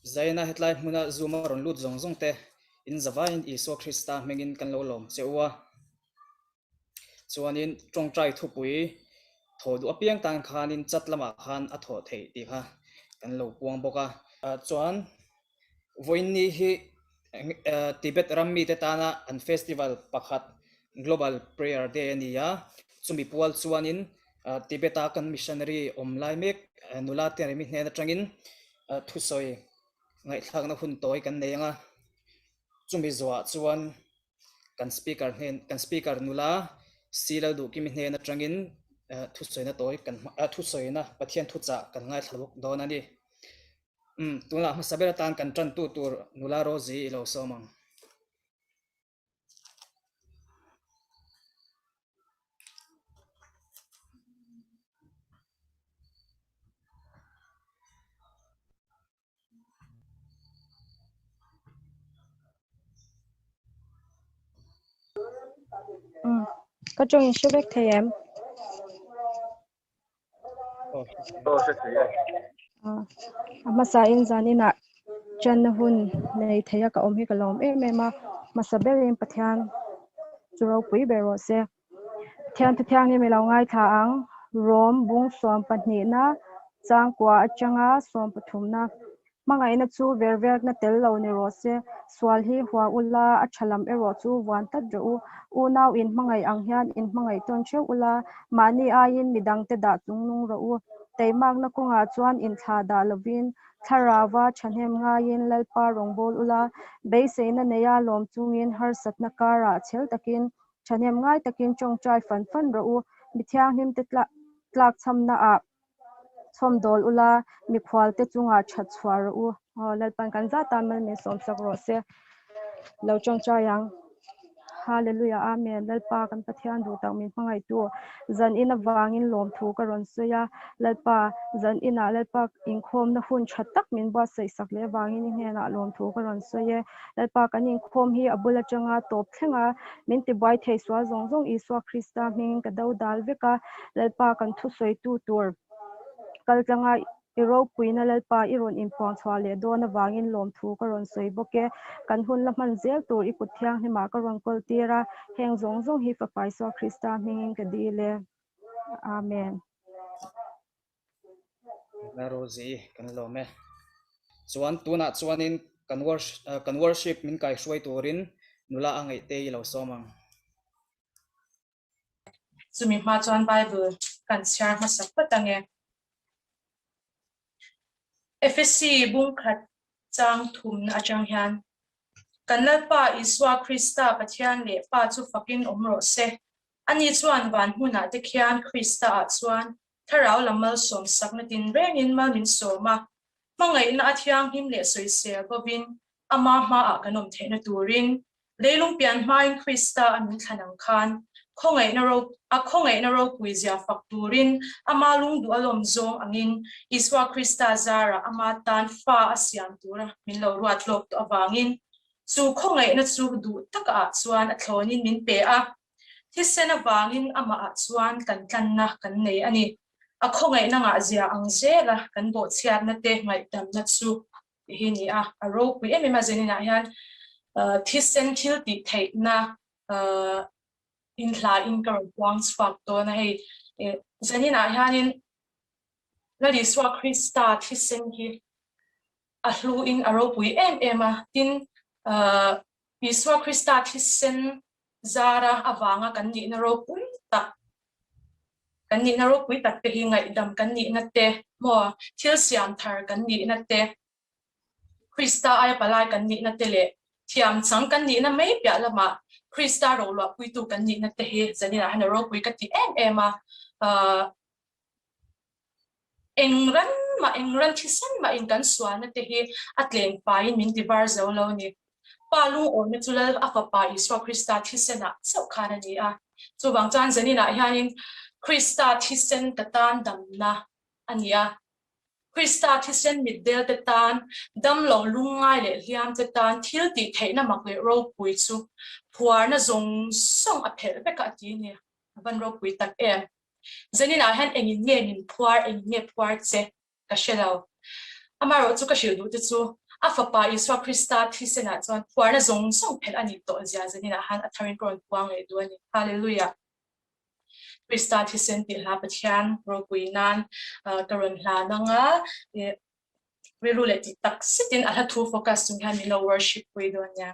Zaina hetlai hmuna Zoom a rawn lut zawng zawng te in zavaiin Isua Krista hmingin kan lo lawm che u a. Chuanin tawngtai thupui thaw duh apiang tan khanin chat lamah khan a thawh theih tih kha kan lo puang bawk a. Chuan vawiinni hi Tibet ram mite tana an festival pakhat Global Prayer Day a ni a, chumi pual chuanin Tibet-a kan missionary awm lai mek nula te remi hnen atangin thusawi ngaihthlakna hun tawi kan nei ang a, chumi zawhah chuan kan speaker hnen kan speaker nula Silal Duhkimi hnen atangin thusawina tawi kan thusawina Pathian thuchah kan ngaithla bawk dawn a ni. Umm tunah hmasa ber atan kan tantu tur nula Rosie i lo sawm ang. Umm ka tawng in hre vek thei em? Aw hre thei e. A hmasa in zaninah channa hun nei thei a ka awm hi ka lawm em em a, hmasa berin Pathian chu ropui ber rawh se. Pathian Thuthianghlim i lo ngaithla ang, Rom bung 12na changkua atanga 13na Hmangaihna chu ver verna tel lo ni rawh se. Sual hi hua ula, a tha lam erawh chu vuan tlat rawh u. Unau in hmangaih ang hian in hmangaih tawn theuh ula, mahni aiin midangte dah chungnung rawh u. Teimakna kawngah chuan inthla dah lovin, thlarauva thahnem ngaiin Lalpa rawngbâwl ula, beiseina neia lawm chungin harsatna karah chhel takin thahnem ngai takin tawngtai fan fan rawh u. Mi thianghlimte tlakchhamnaah chhawmdawl ula, mikhualte chungah that chhuah rawh u. Aw Lalpan kan zat tan mal min sawmsak rawh se. Lo tawngtai ang. Hallelujah Amen Lalpa kan Pathian duh tak min hmangaihtu zan in avangin lawmthu ka rawn sawi a Lalpa zan inah Lalpa inkhawmna hun tha tak min buatsaih sak leh avangin i hnenah lawmthu ka rawn sawi e Lalpa kan inkhawm hi a bul atanga tawp thleng a min tibuai thei sual zawng zawng Isua Krista hmingin ka do dal vek a Lalpa kan thusawitu tur kaltlanga i ropuina Lalpa i rawn inpuang chhuah leh dawn avangin lawmthu ka rawn sawi bawk e. Kan hun la hman zel tur i kut thianghlimah ka rawn kawl tir a, heng zawng zawng hi Fapa Isua Krista hmingin ka dil e. Amen. La Rosie kan lawm e. Chuan tunah chuanin kan kan worship min kaihruai turin nula a ngaihte i lo sawm ang. Chumi hma chuan Bible kan chhiar hmasa phawt ang e. Efesi bungkhat chang thumna atang hian, Kan Lalpa Isua Krista Pathian leh Pa chu fakin awm rawh se. Ani chuan van hmunah te khian Krista ah chuan thlarau lam malsawm sakna tinrengin mal min sawm a, hmangaihna a thianghlim leh sawisel bovin ama hmaah kan awm theihna turin Leilung pian hmain Krista a min thlan ang khan, khawngaihna ro a khawngaihna ropui zia fak turin ama lungduh a lawm zawng angin Isua Krista zarah ama tan fa a siam tura min lo ruat lawk tawh avangin chu khawngaihna chu duh takah chuan a thlawnin min pe a. Thisen avangin amahah chuan kan tlanna kan nei a ni. A khawngaihna ngahzia ang zela kan bawhchhiatna te ngaihdamna chu tih hi a ni a, a ropui em em a Zeninah hian thisen thil tih theihna inhlain ka rawn puang chhuak dawn a, hei Zeninah hianin Lal Isua Krista thisen hi a hluin a ropui em em a, tin Isua Krista thisen zara avanga kan nihna ropui tak kan nihna ropui tak te hi ngaihdam kan nihna te maw thil siam thar kan nihna te Krista aia palai kan nihna te leh thiam chang kan nihna mai piah lamah Krista roluahpuitu kan nihna te hi zaninah hian a ropui ka ti em em a Eng ran mah, eng ran thisen mah in kan sualna te hi a tleng faiin min ti var zo lo ni. Pa lungawnna chu Lal a Fapa Isua Krista thisenah chauh khan a ni a. Chuvang chuan zaninah hianin Krista thisen ka tan damna a ni a. Krista thisen mitdel te tan, damlo lungngai leh hliam te tan thil tih theihna mak leh ropui chu phuarna zawng zawng a phelh vek a ti a ni. A van ropui tak em. Zaninah hian engin nge min phuar, engin nge phuar che ka hre lo. Amaherawh chu ka hrilh duh te chu a Fapa Isua Krista thisenah chuan phuarna zawng zawng phelh a nih tawh zia zaninah han a tharin ka rawn puang leh duh a ni. Hallelujah! Krista thisen tih hla Pathian ropui nan ka rawn hlan ang a, rilru leh tih tak zetin a hla thu focus chung hian min lo worship pui dawn nia.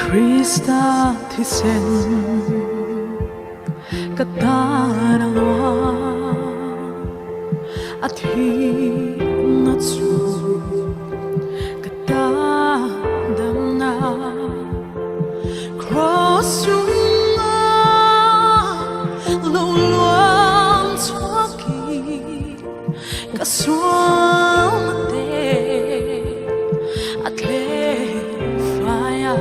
Krista thisen ka tan a luang a thihna chu ka tan damna Cross chunga lo luang chhuakin ka sualna te a thleng fai a,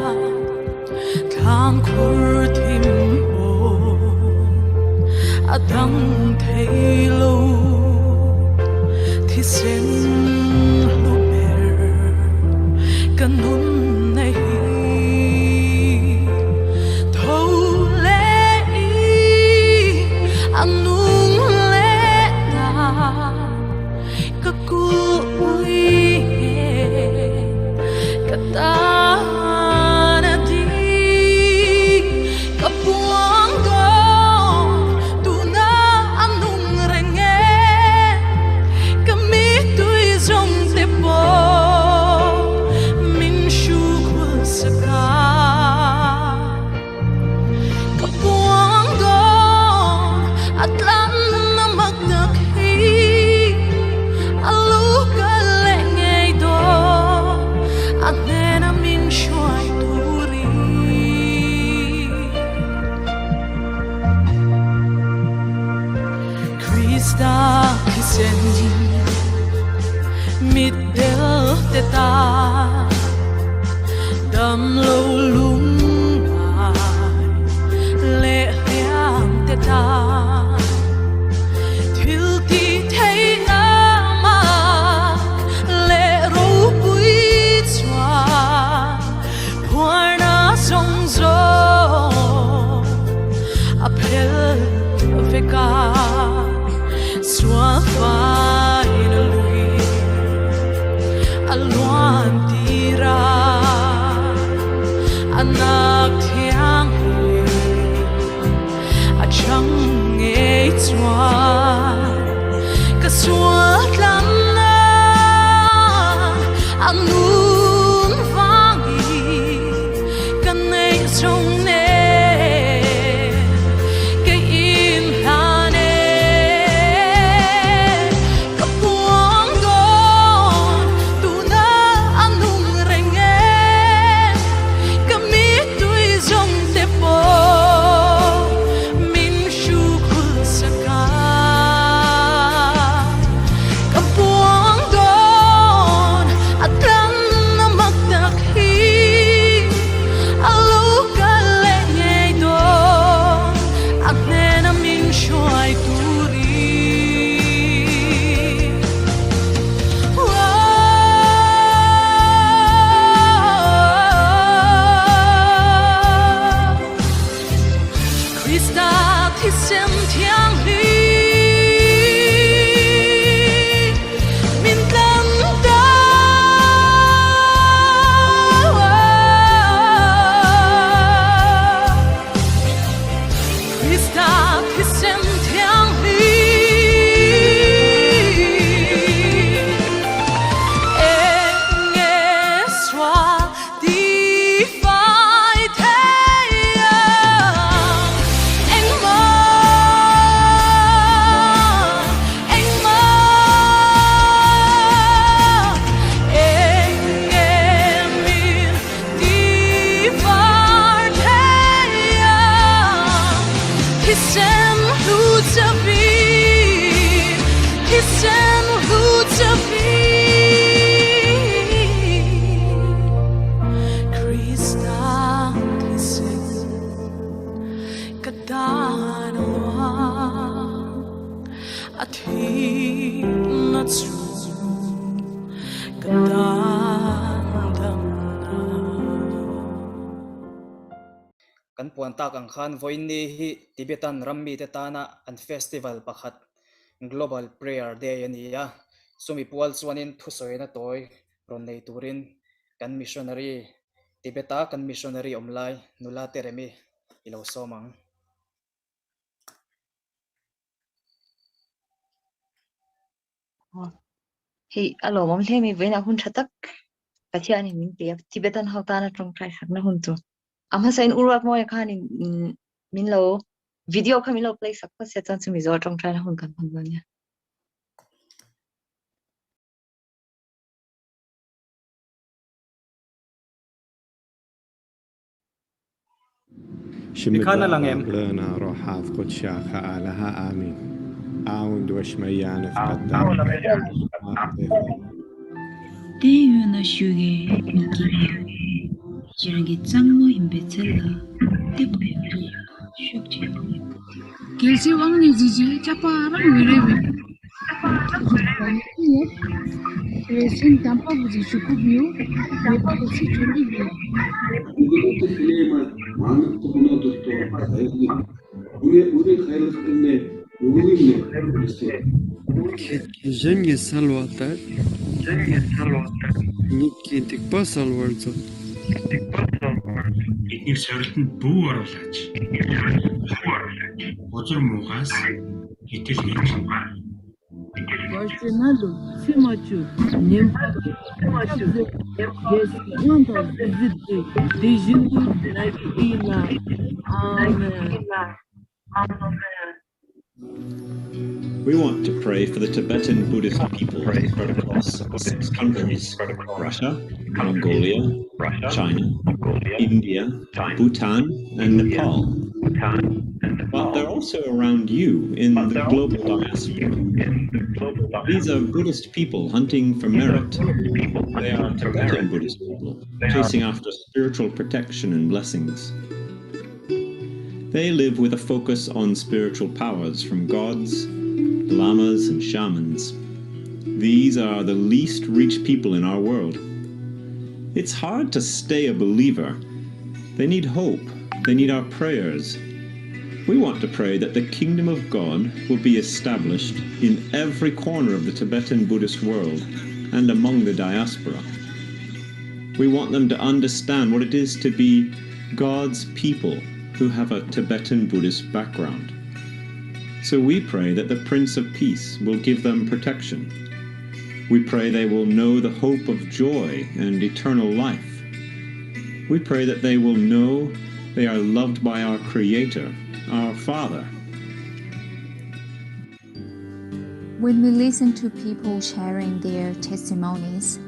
thlam khur thim hawn a dang thei lo, thisen hlu ber ka nun na hi tho leh i a nung leh ta ka kulhpui nge ka tan a ding ka puang dawn tuna a nung reng e ka mitui zawng te pawh min hru khul sak a ka puang dawn a tlan na mak tak hi a lu ka leh ngei dawn a hnena min hruai turin. Krista thisen mit del te ta dam lo lungngai leh hliam te ta thil ti theihna mak leh ropui chuan phuarna zawng zawng a phel vek a, sual fain a lui a luan tir a, a nak thianghlim a chang ngei chuan ka sual tlanna a nun vangin ka neih chung nen kei in hlan e ka puang dawn tuna a nung reng e ka mitui zawng te pawh min hru khul sak a ka puang dawn a tlang. A thihna chu ka tan damna. Kan puan tak ang khan vawiin ni hi Tibetan ram mite tana an festival pakhat Global Prayer Day a ni a, chumi pual chuanin thusawina tawi rawn nei turin kan missionary Tibet-a kan missionary awm lai nula te remi i lo sawm ang. Hei a lawmawm hle mai vawiinah hun tha tak Pathianin min pe a, Tibetan ho tana tawngtai sakna hun chu a hmasain u Ruatmawia khanin min lo video kha min lo play sak phawt sia chuan chu Mizo tawngtaina hun kan hman dawn nia. Tikhan a lang em? དེ་ཡོད་ན་ཞུ་གི་མི་དགེ་བ། ཁྱེད་རང་གི་གཙང་མ་ཡིན་པའི་ཚད་ལ་དེ་བ་ཡོད་རེད་ཤུགས་ཆེ། གལ་སྲིད་དབང་ནི་གཟི་བརྗིད་ལྕགས་པ་རང་འོད་རེ་བའི། ཁྱེད་ཀྱིས་གཞན་གྱི་བསལ་བ་ལྟར། ཉིད་ཀྱི་སྡིག་པ་བསལ་བར་མཛོད། Тэднийг сорилтонд бүү оруулаач. Бузар муугаас гэтэл хэд We want to pray for the Tibetan Buddhist people spread across six countries Russia, Mongolia, China, India, Bhutan, and Nepal. But they're also around you in the global diaspora. These are Buddhist people hunting for merit. They are Tibetan Buddhist people chasing after spiritual protection and blessings. They live with a focus on spiritual powers from gods, lamas, and shamans. These are the least reached people in our world. It's hard to stay a believer. They need hope. They need our prayers. We want to pray that the kingdom of God will be established in every corner of the Tibetan Buddhist world and among the diaspora. We want them to understand what it is to be God's people who have a Tibetan Buddhist background. So we pray that the Prince of Peace will give them protection. We pray they will know the hope of joy and eternal life. We pray that they will know they are loved by our Creator, our Father. When we listen to people sharing their testimonies,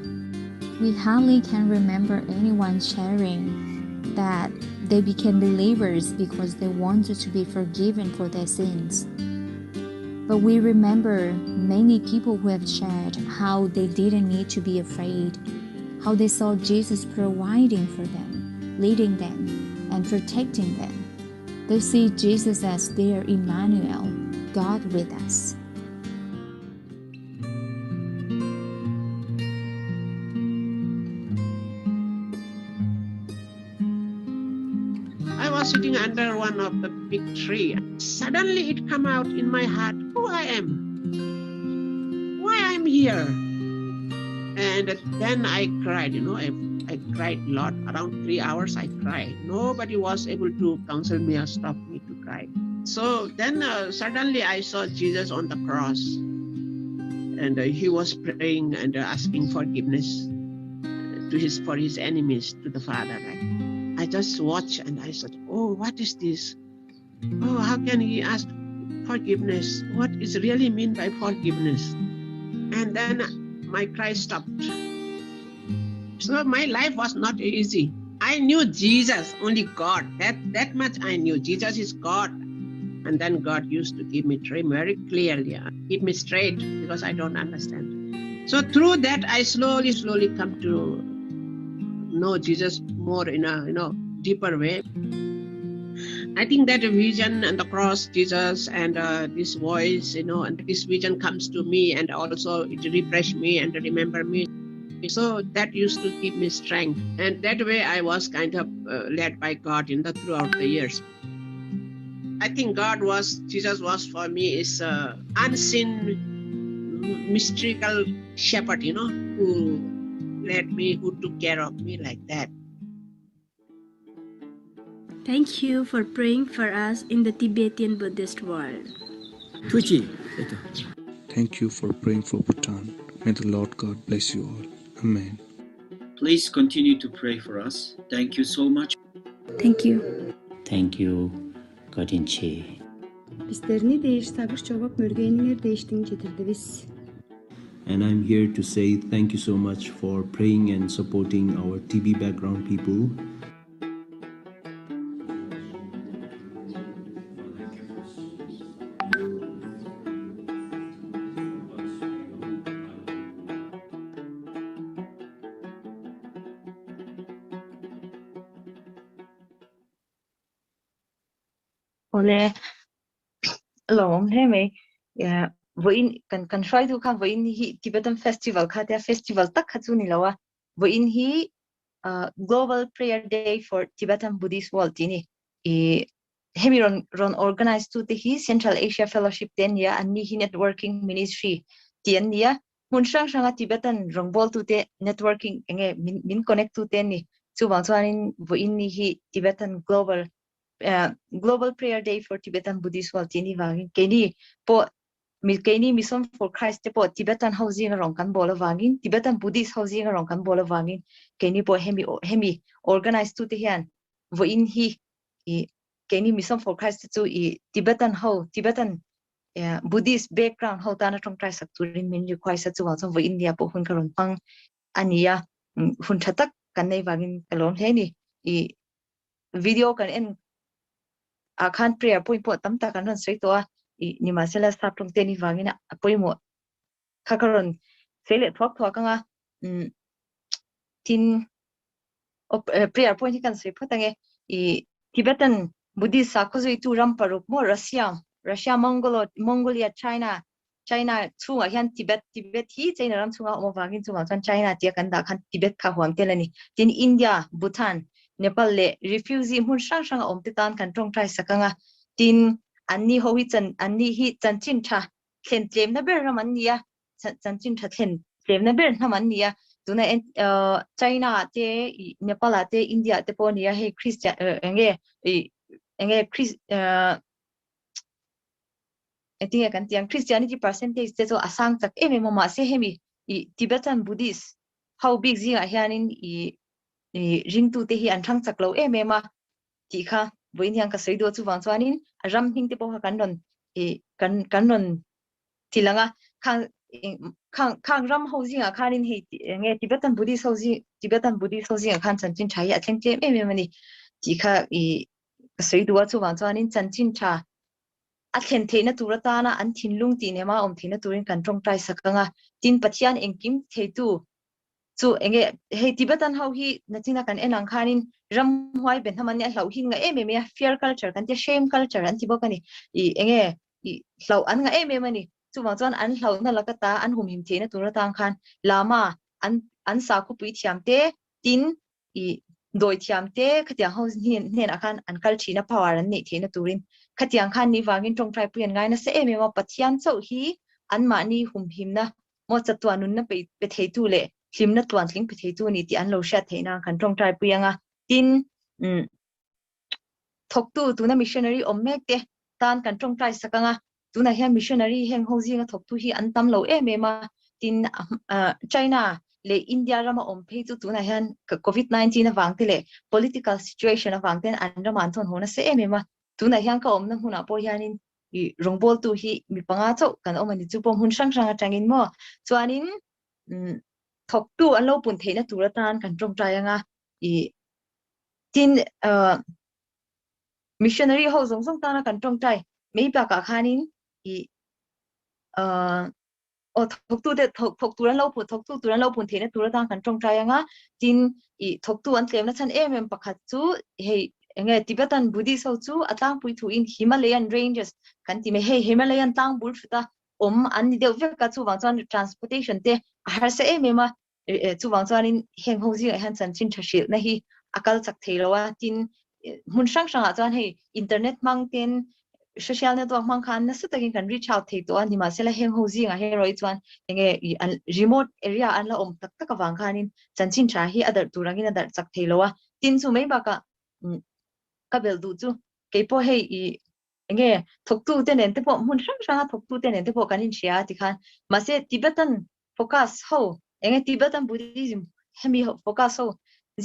we hardly can remember anyone sharing that they became believers because they wanted to be forgiven for their sins. But we remember many people who have shared how they didn't need to be afraid, how they saw Jesus providing for them, leading them, and protecting them. They see Jesus as their Emmanuel, God with us. I was sitting under one of the big tree. Suddenly it come out in my heart who I am, why I'm here. And then I cried, you know, I, I cried a lot. Around three hours I cried. Nobody was able to counsel me or stop me to cry. So then uh, suddenly I saw Jesus on the cross. And uh, he was praying and uh, asking forgiveness to his for his enemies to the Father. Right? I just watched and I said, Oh, what is this? Oh, how can he ask forgiveness? What is really mean by forgiveness? And then my cry stopped. So my life was not easy. I knew Jesus, only God. That that much I knew. Jesus is God. And then God used to give me dream very clearly, uh, keep me straight because I don't understand. So through that, I slowly, slowly come to know Jesus more in a you know deeper way. I think that vision and the cross, Jesus, and uh, this voice, you know, and this vision comes to me, and also it refresh me and remember me. So that used to give me strength, and that way I was kind of uh, led by God in the throughout the years. I think God was Jesus was for me is a unseen mystical shepherd, you know, who led me, who took care of me like that. Thank you for praying for us in the Tibetan Buddhist world. Tucci. Thank you for praying for Bhutan. May the Lord God bless you all. Amen. Please continue to pray for us. Thank you so much. Thank you. Thank you, Godinchi. Биздерни дейиш сагыш чогоп мөргениңер дейиштин жетирдибиз. And I'm here to say thank you so much for praying and supporting our TB background people. Awle, a lawm hle mai. Vawiin kan kan hruaitu khan vawiin hi Tibetan Festival kha tia festival tak kha chu ni lo a. Vawiin hi Global Prayer Day for Tibetan Buddhist World tih a ni. Ih hemi rawn rawn organize tu te hi Central Asia Fellowship te an ni a, an ni hi networking ministry tih an ni a. Hmun hrang hranga Tibetan rawngbawltu te networking enge min min connect tu te an ni. Chuvang chuanin vawiin ni hi Tibetan Global Global Prayer Day for Tibetan Buddhist World tih a ni vangin keini pawh mi keini Mission for Christ te pawh Tibetan ho zinga rawn kan bawl avangin Tibetan Buddhist ho zinga rawn kan bawl avangin keini pawh hemi hemi organize tu te hian vawiin hi ih keini Mission for Christ te chu ih Tibetan ho Tibetan Buddhist background ho tana tawngtai sak turin min request a chuvang chuan vawi India pawh hun ka rawn hmang a ni a, hun tha tak kan nei vangin ka lawm hle a ni. I video kan en ah khan prayer point pawh tam tak an rawn sawi tawh a, i nimahsela sap tawng te ni vangin a pawimawh kha ka rawn sawi leh thuak thuak ang a, tin prayer point hi kan sawi phawt ang e. I Tibetan Buddhist sakhaw zuitu ram paruk maw Russia, Russia, Mongolo, Mongolia, China, China chhungah hian Tibet, Tibet hi China ram chhunga awm avangin chungah chuan China tia kan dah khan Tibet kha huam tel a ni. Tin India, Bhutan, Nepal leh refugee hmun hrang hranga awm te tan kan tawngtai sak ang a. Tin anni ho hi chan anni hi chanchin tha thlen tlemna ber ram an ni a, chanchin tha thlen tlemna ber hnam an ni a. Tuna en China te Nepal ah te India te pawh a ni a hei Christian eng nge eng nge Chris engtin nge kan tih ang Christianity percentage te chu a sang chak em em a mahse hemi ih Tibetan Buddhist ho bik zingah hianin ih ih ringtute hi an thlang chak lo em em a tih kha vawiin hian ka sawi duh a chuvang chuanin a ram hming te pawh kha kan rawn ih kan kan rawn ti lang a khang khang khang ram ho zingah khanin hei eng nge Tibetan Buddhist ho zing Tibetan Buddhist ho zingah khan chanchin tha hi a thleng tlem em em a ni tih kha ih ka sawi duh a chuvang chuanin chanchin tha a thlen theihna tur atana an thinlung tih nema awm theihna turin kan tawngtai sak ang a, tin Pathian engkim theitu chu enge hei Tibetan ho hi nachina kan en ang khanin ramhuai be hnam an nia hlauh hin nga em em a fear culture kan tia shame culture an ti bawk a ni ih enge ih hlauh an nga em em a ni chuvang chuan an hlauhna laka ta an humhim theihna tur atang khan lama an an sakhawpui thiam te tin i dawi thiam te khatiang ho hnen hnenah khan an kal thin a power an neih theihna turin khatiang khan ni vangin tawngtai pui an ngai nasa em em a Pathian chauh hi anmahni humhimna maw chatuan nunna pe pe theitu leh hlimna tluantling pe theitu a ni tih an lo hriat theih nan kan tawngtai pui ang a tin umm thawktu tuna missionary awm mek te tan kan tawngtai sak ang a Tunah hian missionary heng ho zinga thawktu hi an tam lo em em a, tin China leh India rama awm phei chu tunah hian Covid 19 avang te leh political situation avang ten an ramah an thawn haw nasa em em a. Tunah hian ka awmna hmunah pawh hianin rawngbawltu hi mi panga chauh kan awm a ni chu pawh hmun hrang hrang atangin maw chuanin thawktu an lo pun theihna tur atan kan tawngtai anga tin Missionary ho zawng zawng tana kan tawngtai mai bakah khanin i uh, aw thawktu te thawk thawk tur an lo pun thawktu tur an lo pun theihna tur atan kan tawngtai anga tin i thawktu an tlemna chhan em em pakhat chu hei Enge Tibetan Buddhist ho chu a tlangpui thu in Himalayan ranges kan ti mai. Hei Himalayan tlang bul thut a awm an ni deuh vek a, chuvang chuan transportation te a harsa em em a, chuvang chuanin heng ho zingah hian chanchin tha hrilhna hi a kal chak thei lo a, tin hmun hrang hrangah chuan hei internet hmang ten social network hmang khan nasa takin kan reach out thei tawh a, nimahsela heng ho zingah hi erawh hi chuan enge an remote area an la awm tak tak avang khanin chanchin tha hi a darh tur angin a darh chak thei lo a, tin chu mai bakah ka belh duh chu keipawh hei i enge thawktu te nen te pawh hmun hrang hranga thawktu te nen te pawh kan inhria a tikhan mahse Tibetan focus ho enge Tibetan Buddhism hemi focus ho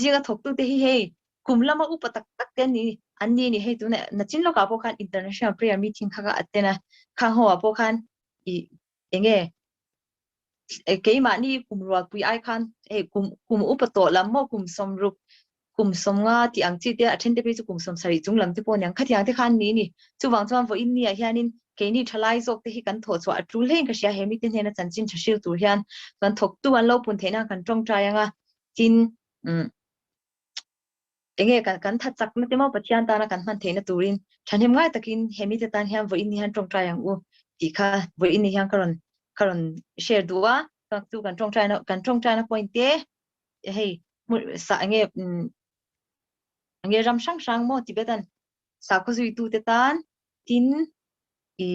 zinga thawktu te hi hei kum lama upa tak tak te ni an ni ni hei tuna nachin lawkah pawh khan international prayer meeting kha ka attend a khang ho ah pawh khan i enge keimahni kum rualpui ai khan hei kum kum upa tawh lam maw kum sawmruk kum sawmnga tih ang chi te a then te phei chu kum sawmsarih chung lam te pawh aniang khatiang te khan ni ni chuvang chuan vawiin ni ah hianin keini thalai zawk te hi kan thawh chhuah a tul hlein ka hria he mite hnena chanchin tha hril tur hian chuan thawktu an lo pun theih nan kan tawngtai anga tin umm enge kan kan tha chakna te maw Pathian tana kan hman theihna turin thahnem ngai takin he mite tan hian vawiin ni hian tawngtai ang u tih kha vawiin ni hian ka rawn ka rawn share duh a chu kan tawngtaina kan tawngtaina point te hei sa enge enge ram hrang hrang maw Tibetan sakhaw zuitu te tan tin i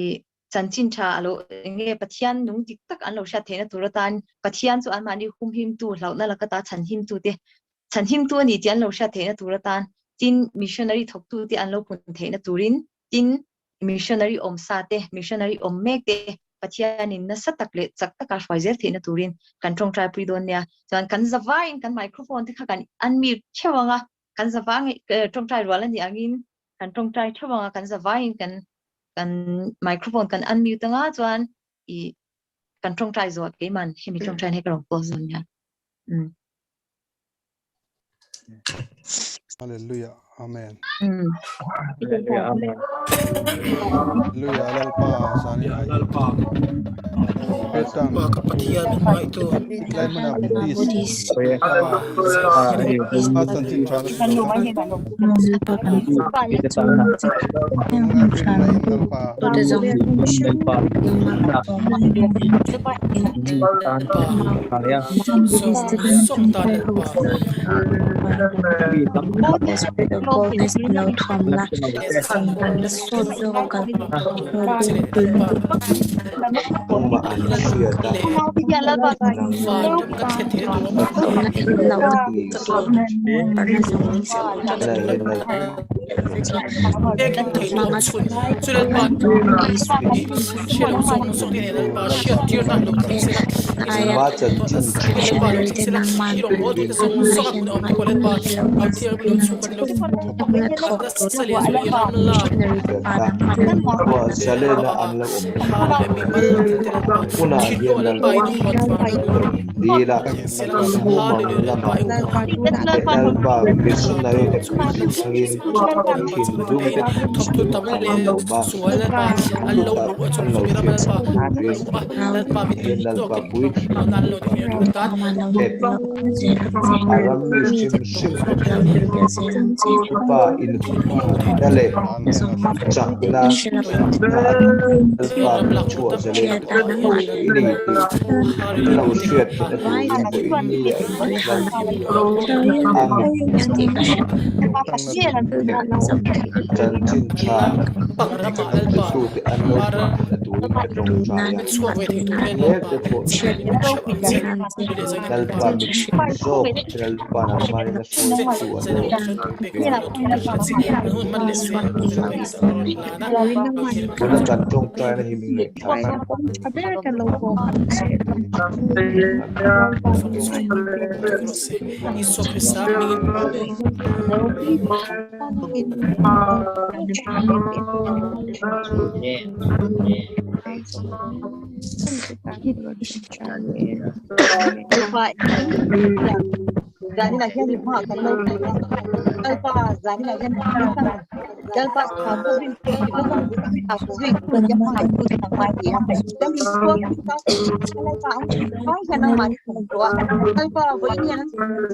chanchin tha alo enge Pathian nung dik tak an lo hriat theihna tur atan Pathian chu anmahni humhimtu hlauhna lakata chhanhimtu te chhanhimtu ani tih an lo hriat theihna tur atan tin missionary thawktu te an lo pun theihna turin tin Missionary awm sa te, missionary awm mek te Pathianin nasa tak leh chak taka hruai zel theihna turin kan tawngtaipui dawn nia. Chuan kan zavaiin kan microphone te kha kan unmute theuh ang a, kan zavang tawngtai rual a nih angin kan tawngtai theuh ang a, kan zavaiin kan kan microphone kan unmute anga chuan i kan tawngtai zawh keiman hemi tawngtaina hi ka rawn close dawn nia. Um. Hallelujah. Amen. Hallelujah. Amen. Hallelujah. Lalpa zanin ah Lalpa. Petan. Pa ka Pathian min ngai tu. Lai hmuna Buddhist. A chanchin tha na Zanin ah hian i hma kan lo ṭha a, Lalpa zanin ah hian Lalpa sakhaw rintu zui hmangaihtu nangmah ni a. Lal Isua Krista Lalpa an vai hian nangmah ni thawk tawh a. Lalpa vawiin hian an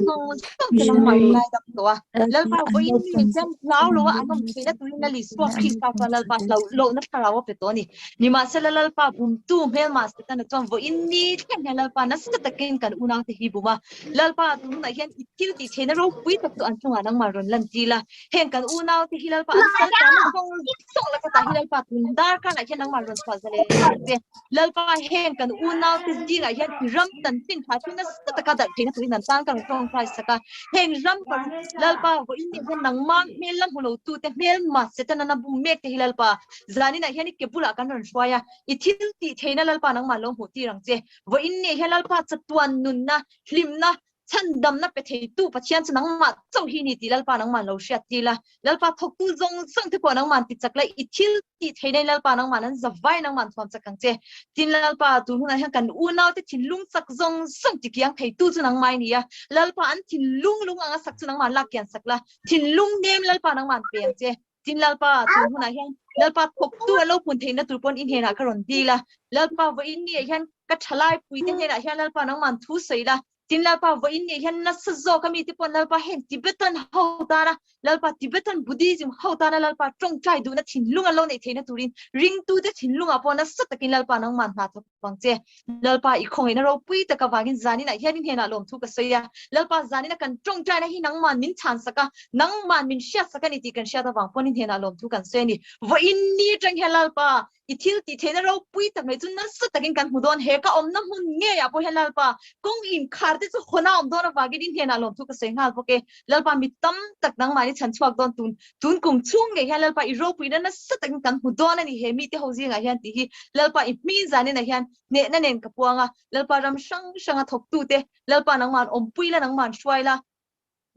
zawng zawng te nangmah ni ngaidam tawh a. Lalpa vawiin ni hian hlau lo a an awm theihna turin Lal Isua Krista chuan Lalpa hlauh lohna thlarau a pe tawh a ni. Nimahsela Lalpa bumtu hmelma Setana chuan vawiin ni thleng hian Lalpa nasa takin kan unaute hi bum a. Lalpa tunah hian i thil tih theihna ropui tak chu an chungah nangmah rawn lan tir a. Heng kan unaute hi Lalpa an sal tana zawng zawng laka tah hi Lalpa tun dar karah hian nangmah rawn chhuah zalen che. Lalpa heng kan unaute zingah hian i ram chanchin tha chu nasa taka darh theihna turin an tan ka rawn tawngtai sak a. Heng ram paruk Lalpa vawiin nih hian nangmah hmel la hmu lo tute hmelma Setana na bum mek te hi Lalpa zaninah hian i ke bulah kan rawn hruai a. I thil tih theihna Lalpa nangmah lo hmuh tir ang che. Vawiin nih hian Lalpa chatuan nunna, hlimna, chhandamna pe theitu Pathian chu nangmah chauh hi ni tih Lalpa nangmah lo hriat tir la. Lalpa thawktu zawng zawng te pawh nangmah ti chak la, i thil tih theihna in Lalpa nangmah an zavai nangmah thuam chak ang che. Tin Lalpa tun hunah hian kan unaute thinlung chak zawng zawng ti kiang theitu chu nangmah i ni a. Lalpa an thinlung lung anga sak chu nangmah lak kian sak la. Thinlung nem Lalpa nangmah pe ang che. Tin Lalpa tun hunah hian Lalpa thawktu an lo pun theihna tur pawn i hnenah ka rawn dil a. Lalpa vawiin ni ah hian ka thalai puite hnenah hian Lalpa nangman thu sawi la. Tin Lalpa vawiin ni ah hian nasa zawk a mite pawn Lalpa heng Tibetan ho tana Lalpa Tibetan Buddhism ho tana Lalpa tawngtai duhna thinlung an lo neih theihna turin ringtute thinlungah pawh nasa takin Lalpa nangman hna thawk vang che. Lalpa i khawngaihna ropui tak avangin zaninah hian i hnenah lawmthu ka sawi a. Lalpa zanina kan tawngtaina hi nangman min chhansak a, nangman min hriatsak a ni tih kan hriat avang pawn i hnenah lawmthu kan sawi a ni. Vawiin ni atang hian Lalpa i thil tih theihna ropui tak mai chu nasa takin kan hmu dawn. He ka awmna hmun ngeiah pawh hian Lalpa kawng inkhar te chu hawn a awm dawn avangin i hnenah lawmthu ka sawi nghal bawk e. Lalpa mi tam tak nangmah ni chhan chhuak dawn tun tun kum chhung ngei hian Lalpa i ropuina nasa takin kan hmu dawn a ni he mite ho zingah hian tih hi Lalpa i hming zanin ah hian hnehna nen ka puang a Lalpa ram hrang hranga thawktute Lalpa nangmah an awmpui la nangmah an hruai la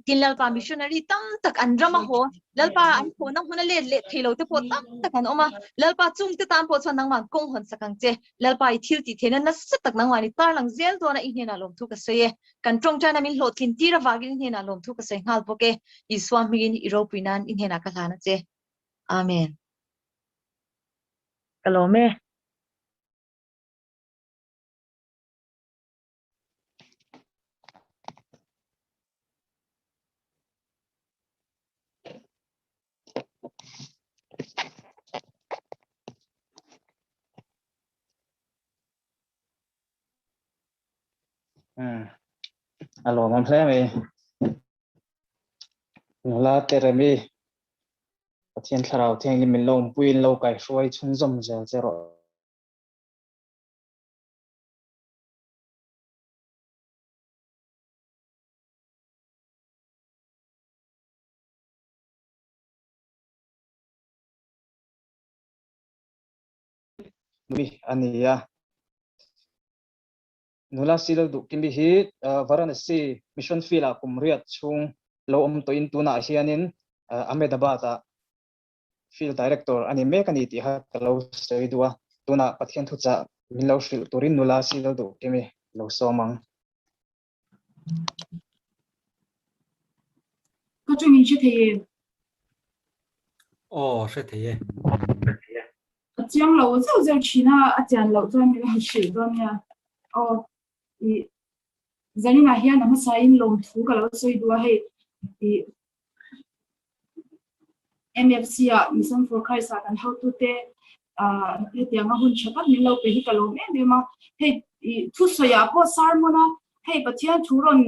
tin Lalpa missionary tam tak an ram a haw Lalpa an thawhna hmun a let leh thei lo te pawh tam tak an awm a Lalpa chungte tan pawh chuan nangmah an kawng hawn sak ang che Lalpa i thil tih theihna nasa tak nangmah ni tarlang zel dawn a i hnenah lawmthu ka sawi e. Kan tawngtaina min hlawhtlin tir avangin i hnenah lawmthu ka sawi nghal bawk e. Isua hmingin i ropui nan i hnenah ka hlan a che. Amen. Ka lawm e. A lawmawm hle mai. Nula Teremi Pathian thlarau thianghlim min lo awmpuiin lo kaihruai chhunzawm zel che rawh. Mi a ni a. Nula Silo Duhkimi hi Varanasi Mission Field ah kum riat chhung lo awm tawhin tunah hianin Ahmedabad ah Field Director a ni mek a ni tih kha ka lo sawi duh a. Tunah Pathian thuchah min lo hrilh turin nula Silo Duhkimi lo sawm ang. Ka chungin hre thei em? Aw, hre thei e. A chiang lo zeuh zeuh thin a, a chian loh chuan min han hrilh dawn nia. Aw, i zaninah hian a hmasain lawmthu ka lo sawi duh a, hei i MFC ah Mission for Christ ah kan hotute hetianga hun tha tak min lo pe hi ka lawm em em a. Hei thusawi ah pawh sermon a hei Pathian thu rawn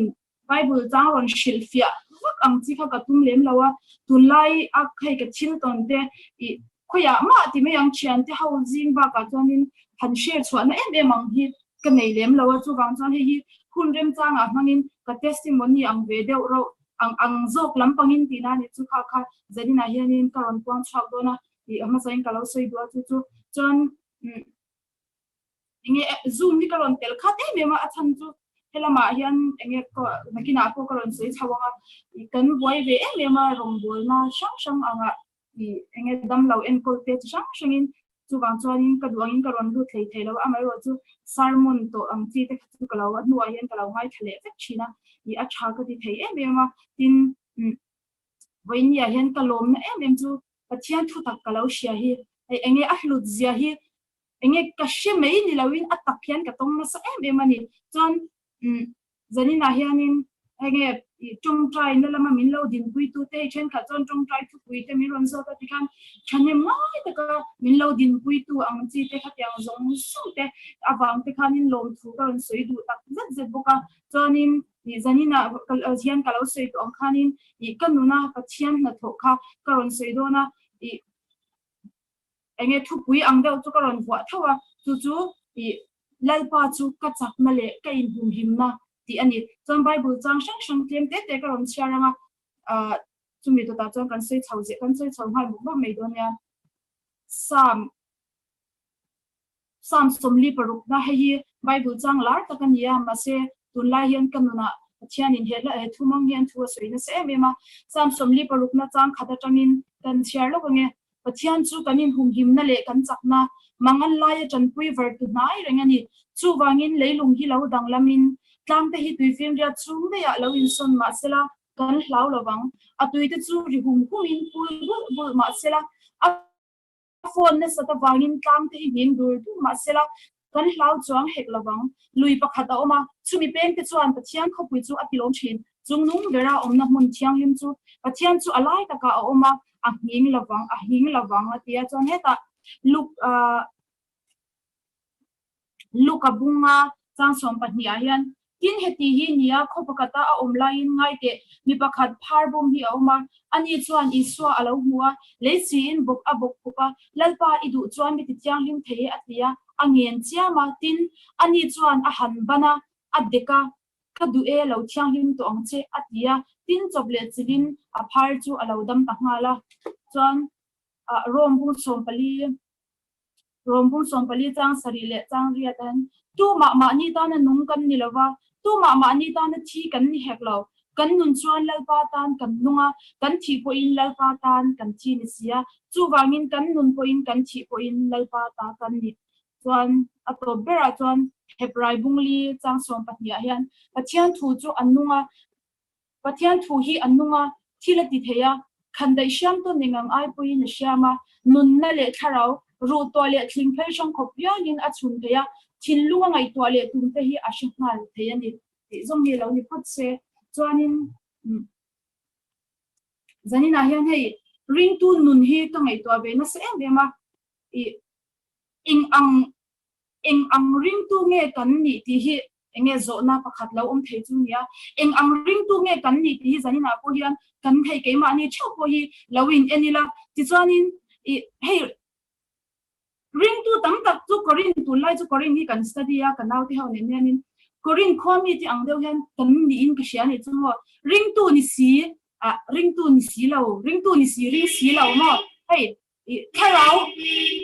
Bible chang rawn hrilh fiah vak ang chi kha ka tum lem lo a. Tunlai a hei ka thil tawn te i khawiah mah ti mai ang thiante ho zing bakah chuanin han share chhuahna em em ang hi ka nei lem lo a. Chuvang chuan hei hi hun remchangah hmangin ka testimony ang ve deuh rauh ang ang zawk lampangin tihna a ni chu kha kha zaninah hianin ka rawn puang chhuak dawn a tih a hmasain ka lo sawi duh a chu chu chuan enge zoom hi ka rawn tel khat em em a a chhan chu helamah hian enge nakinah pawh ka rawn sawi chho ang a kan buai ve em em a rawngbawlna hrang hrang angah i enge damlo enkawl te chi hrang hrangin chuvang chuanin ka duh angin ka rawn lut hlei thei lo a, amaherawh chu sermon tawh ang chi te kha chu ka lo a hnuah hian ka lo ngaithla leh vek thin a, i a tha ka ti thei em em a, tin vawinia hian ka lawmna em em chu. Pathian thutak ka lo hria hi hei enge a hlut zia hi enge ka hre mai ni loin a tak hian ka tawng nasa em em a ni. Chuan zaninah hianin enge tawngtai na lama min lo dinpuitu te hei thenkhat chuan tawngtai thupui te min rawn zawt a tikhan thahnem ngai taka min lo dinpuitu ang chi te khatiang zawng zawng te avang te khanin lawmthu ka rawn sawi duh tak zet zet bawk a. Chuanin zaninah hian ka lo sawi tawh ang khanin ka nuna Pathian hnathawh kha ka rawn sawi dawn a, enge thupui ang deuh chu ka rawn vuah tho a, chu chu Lalpa chu ka chakna leh ka inhumhimna tih a ni. Chuan Bible chang hrang hrang tlem te te ka rawn chhiar ang a, chumi dawtah chuan kan sawi chho zeh kan sawi chho nghal mawp mawp mai dawn nia. Psalm Psalm 46 hei hi Bible chang lar tak a ni a, mahse tunlai hian ka nunah Pathianin he hla he thumang hian thu a sawi nasa em em a. Psalm 46 chang khat atangin kan chhiar lawk ange. Pathian chu kan inhumhimna leh kan chakna mangan laia tanpui var tu hnai reng a ni. Chuvangin leilung hi lo danglamin tlangte hi tuifinriat chhung daihah lo insawn mahsela kan hlau lovang. A tuite chu ri hum humin pul bulh bulh mahsela a A phone nasat avangin tlang te hi hnim dur dur mah sela kan hlau chuang hek lovang. Lui pakhat a awm a, chumi peng te chuan Pathian khawpui chu a tilawm thin. Chungnung bera awmna hmun thianghlim chu Pathian chu a lai takah a awm a, a nghing lovang, a hing lovang a ti a. Chuan hetah Luke ah. Luka bunga chang 12 ah hian, Tin heti hi nia khaw pakhata a awm laiin ngai teh, mi pakhat phar bawm hi a awm a, ani chuan Isua a lo hmu a, lei siin bawk a bawk khup a, Lalpa i duh chuan mi ti thianghlim thei e a ti a, a ngen chiam a, tin, ani chuan a han ban a, a dek a, Ka duh e, lo thianghlim tawh ang che a ti a, tin chawp leh chilhin a phar chu a lo dam ta nghal a, chuan Rome bung 14. Rawmbung 14 chang sarih leh chang riat an Tumah mahni tana nung kan ni lova, tumah mahni tana thi kan ni hek lo. Kan nun chuan Lalpa tan kan nung a, kan thih pawhin Lalpa tan kan thi ni si a. Chuvangin kan nun pawhin kan thih pawhin Lalpa ta kan ni. Chuan a tawp berah chuan Hebrai bungli chang 12 ah hian Pathian thu chu a nung a, Pathian thu hi a nung a, thil a ti thei a, khandaih hriam tawn eng ang ai pawhin a hriam a, nunna leh thlarau, ruh tuah leh thling phei hrang khawp rialin a chhun thei a, thinlung a ngaihtuah leh tum te hi a hre nghal thei a ni tih zawng hi lo ni phawt se. Chuanin zaninah hian hei ringtu nun hi ka ngaihtuah ve nasa em em a, ih eng ang Eng ang ringtu nge kan nih tih hi enge zawhna pakhat lo awm thei chu nia. Eng ang ringtu nge kan nih tih hi zaninah pawh hian kan hei keimahni theuh pawh hi lo in en ila. Tichuanin ih hei ringtu tam tak chu Korin tunlai chu Korin hi kan study a ka naute ho nen hianin Korin khua mite ang deuh hian kan niin ka hria anih chu maw. Ringtu ni si ah ringtu ni si lo ringtu ni si ring si lo maw hei Thlarau,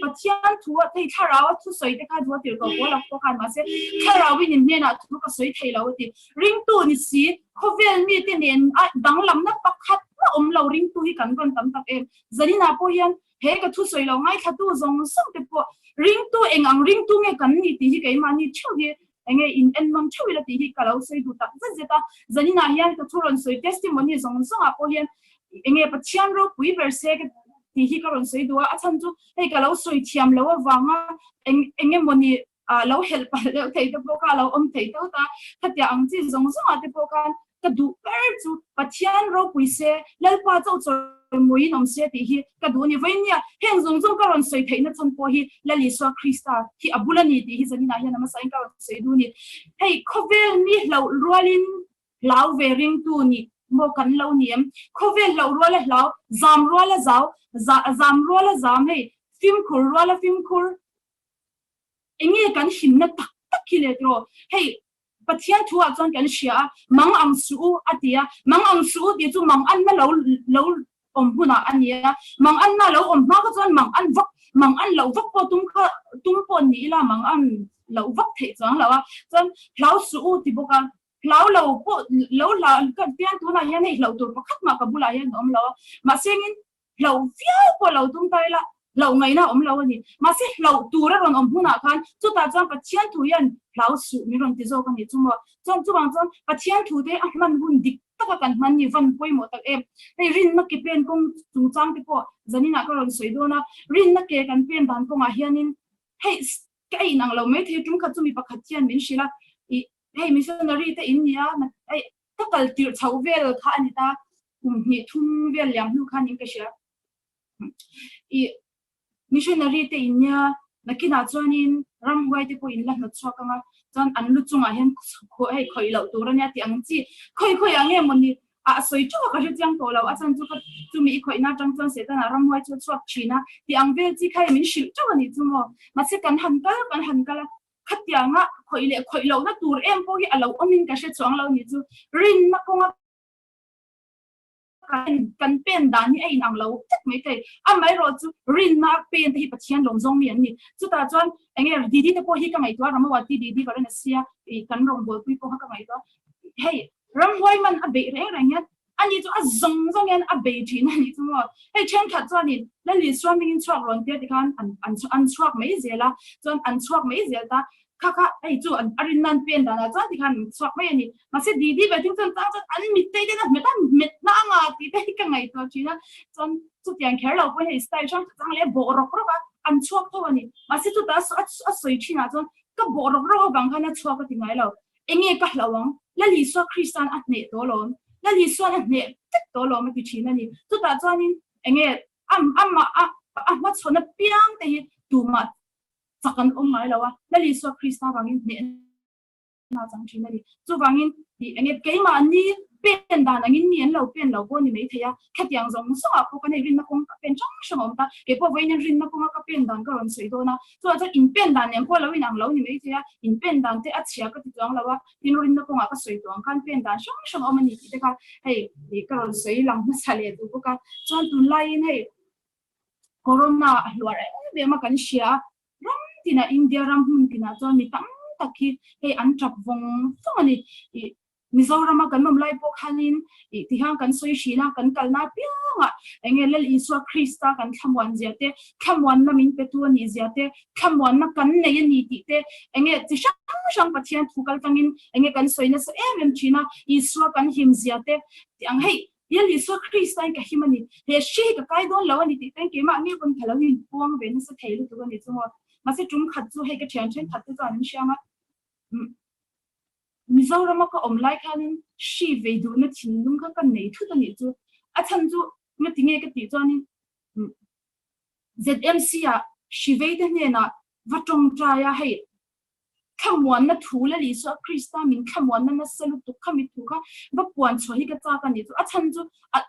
Pathian thu a thei thlarau a thusawi te kha duh a tirh ko pawl a pawh khan mahse thlarau in in hnenah thu ka sawi thei lo a ti. Ringtu ni si, khawvel mite nen a danglamna pakhat mah awm lo ringtu hi kan rawn tam tak em. Zaninah pawh hian he ka thusawi lo ngaithlatu zawng zawng te pawh ringtu eng ang ringtu nge kan ni tih hi keimahni theuh hi enge in en nawm theuh ila tih hi ka lo sawi duh tak zet zet a. Zaninah hian ka thu rawn sawi testimony zawng zawngah pawh hian enge Pathian ropui ber se ka tih hi ka rawn sawi duh a, a chhan chu hei ka lo sawi thiam lo avanga eng eng emawni ah lo helh palh deuh thei te pawh kha a lo awm thei tho ta, khatiang ang chi zawng zawngah te pawh khan ka duh ber chu Pathian ropui se, Lalpa chauh chawimawiin awm se tih hi ka duh a ni. Vawinia heng zawng zawng ka rawn sawi theihna chhan pawh hi Lal Isua Krista hi a bul a ni tih hi zaninah hian a hmasain ka rawn sawi duh a ni. Hei khawvel mi hlauh rualin hlau ve ringtu nih maw kan lo ni em? Khawvel hlauh ruala hlau, zam ruala zau, zam ruala zam hei, fimkhur ruala fimkhur, enge kan himna tak tak hi le tiraw? Hei Pathian thu ah chuan kan hria a, mang ang suh u a ti a, mang ang suh u tih chu mang anna lo lo awm hunah a ni a, mang anna lo awm hma kha chuan mang an vak, mang an loh vak pawh tum kha tum pawh ni ila mang an loh vak theih chuang lo a, chuan hlau suh u ti bawk a, hlau lo pawh lo hlau ka pian tunah hian hei hlauh tur pakhat mah ka bulah hian a awm lo a, mahse engin hlauh viau pawh lo tum ta ila hlauh ngaihna a awm lo a ni, mahse hlauh tur a rawn awm hunah khan chutah chuan Pathian thu hian. Hlau suh min rawn ti zawk a nih chu maw. Chuan chuvang chuan Pathian thu te a hman hun dik taka kan hman ni van pawimawh tak em. Hei rinna ke pen kawng chungchang te pawh zaninah ka rawn sawi dawn a, rinna ke kan pen dan kawngah hianin hei ka in ang lo mai thei tum khat chu mi pakhat hian min hrilh a, ih hei missionary te in nia hei ka kal tirh chhoh vel kha a ni ta, kum hnih thum vel liam hnu khan in ka hria. Ih Missionary te in nia, nakinah chuanin ramhuai te pawh in la hnawt chhuak ang a, chuan an lu chungah hian hei khawih loh tur a nia tih ang chi, khawi khawi ah nge mawni ah a sawi teuh a ka hre chiang tawh lo, a chhan chu ka chumi i khawihna atang chuan Setana ramhuai chu a chhuak thin a tih ang vel chi kha hei min hrilh teuh a nih chu maw, mahse kan han kal kan han kal a, khatianga khawih leh khawih lohna tur em pawh hi a lo awmin ka hre chuang lo nih chu, rinna kawnga. kan pen dan hi a inang lo vek mai thei. Amaherawh chu rinna a pen te hi Pathian lawm zawng mi an ni. Chutah chuan enge Didi te pawh hi ka ngaihtuah a, Ramawati Didi ka rin a sia, ih kan rawngbawlpui pawh kha ka ngaihtuah. Hei ramhuai man a beih reng reng hian ani chu a zawng zawng hian a bei thin a nih chu maw. Hei thenkhat chuanin Lal Isua hmingin chhuak rawn tia tikhan an an chhuak mai zel a, chuan an chhuak mai zel ta. Kha kha hei chu a rin nan pen danah chuan tikhan an chhuak mai a ni. Mahse Didi ve thing chuan chang chuan an mittei ten a hmet a, hmet na anga tih te hi ka ngaihtuah thin a. Chuan chutiang kher lo pawhin hei style hrang hrang leh bawh rawk rawk a, an chhuak tho a ni. Mahse chutah a sawi thinah chuan ka bawh rawk rawk avang khan a chhuak a ti ngai lo. Enge ka hlauh ang? Lal Isua Krista'n a hneh tawh alawm. Lal Isua'n a hneh vek tawh alawm a ti thin a ni. Chutah chuanin enge amah a hmachhawn apiang te hi tumah chak an awm ngai lo a, Lal Isua Krista vangin hnehna chang thin a ni. Chuvangin tih enge keimahni pen dan angin mi an lo pen lo pawh a ni maithei a, khatiang zawng zawngah pawh kan hei rinna kawng ka pen hrang hrang a awm ta, kei pawh vawiin hian rinna kawnga ka pen dan ka rawn sawi dawn a, chuvang chuan in pen dan nen pawh lo inang lo ni maithei a, in pen dan te a chhia ka ti chuang lo a, tin rinna kawngah ka sawi tawh ang khan pen dan hrang hrang a awm a ni tih te kha hei ka rawn sawi lang hmasa leh duh bawk a, chuan tunlaiin hei Corona a hluar em em a kan hria a, ram tinah India ram hmun tinah chuan mi tam tak hi hei an tap vawng vawng a ni. Ih Mizorama kan awm lai pawh khanin ih tihian kan sawi hrin a, kan kalna apiangah eng nge Lal Isua Krista kan thlamuan zia te, thlamuanna min petu a nih zia te, thlamuanna kan nei a ni tih te, eng nge chi hrang hrang Pathian thu kal tangin eng nge kan sawi nasa em em thin a, Isua kan him zia te tih ang hei Lal Isua Krista in ka him a ni. He hri hi ka kai dawn lo a ni tih ten keimah ngei pawn ka lo inpuang ve nasa thei lutuk a ni chu maw. Mahse tum khat chu hei ka thian thenkhat te chuan an hriang a, Mizorama ka awm lai khanin hri vei duhna thinlung kha ka nei thut a nih chu. A chhan chu ngati nge ka tih chuanin ZMC ah hri vei te hnenah va tawngtai a hei Thlamuanna thu Lal Isua Krista min thlamuanna nasa lutuk kha mi thu kha va puan chhuah hi ka chak a ni chu. A chhan chu a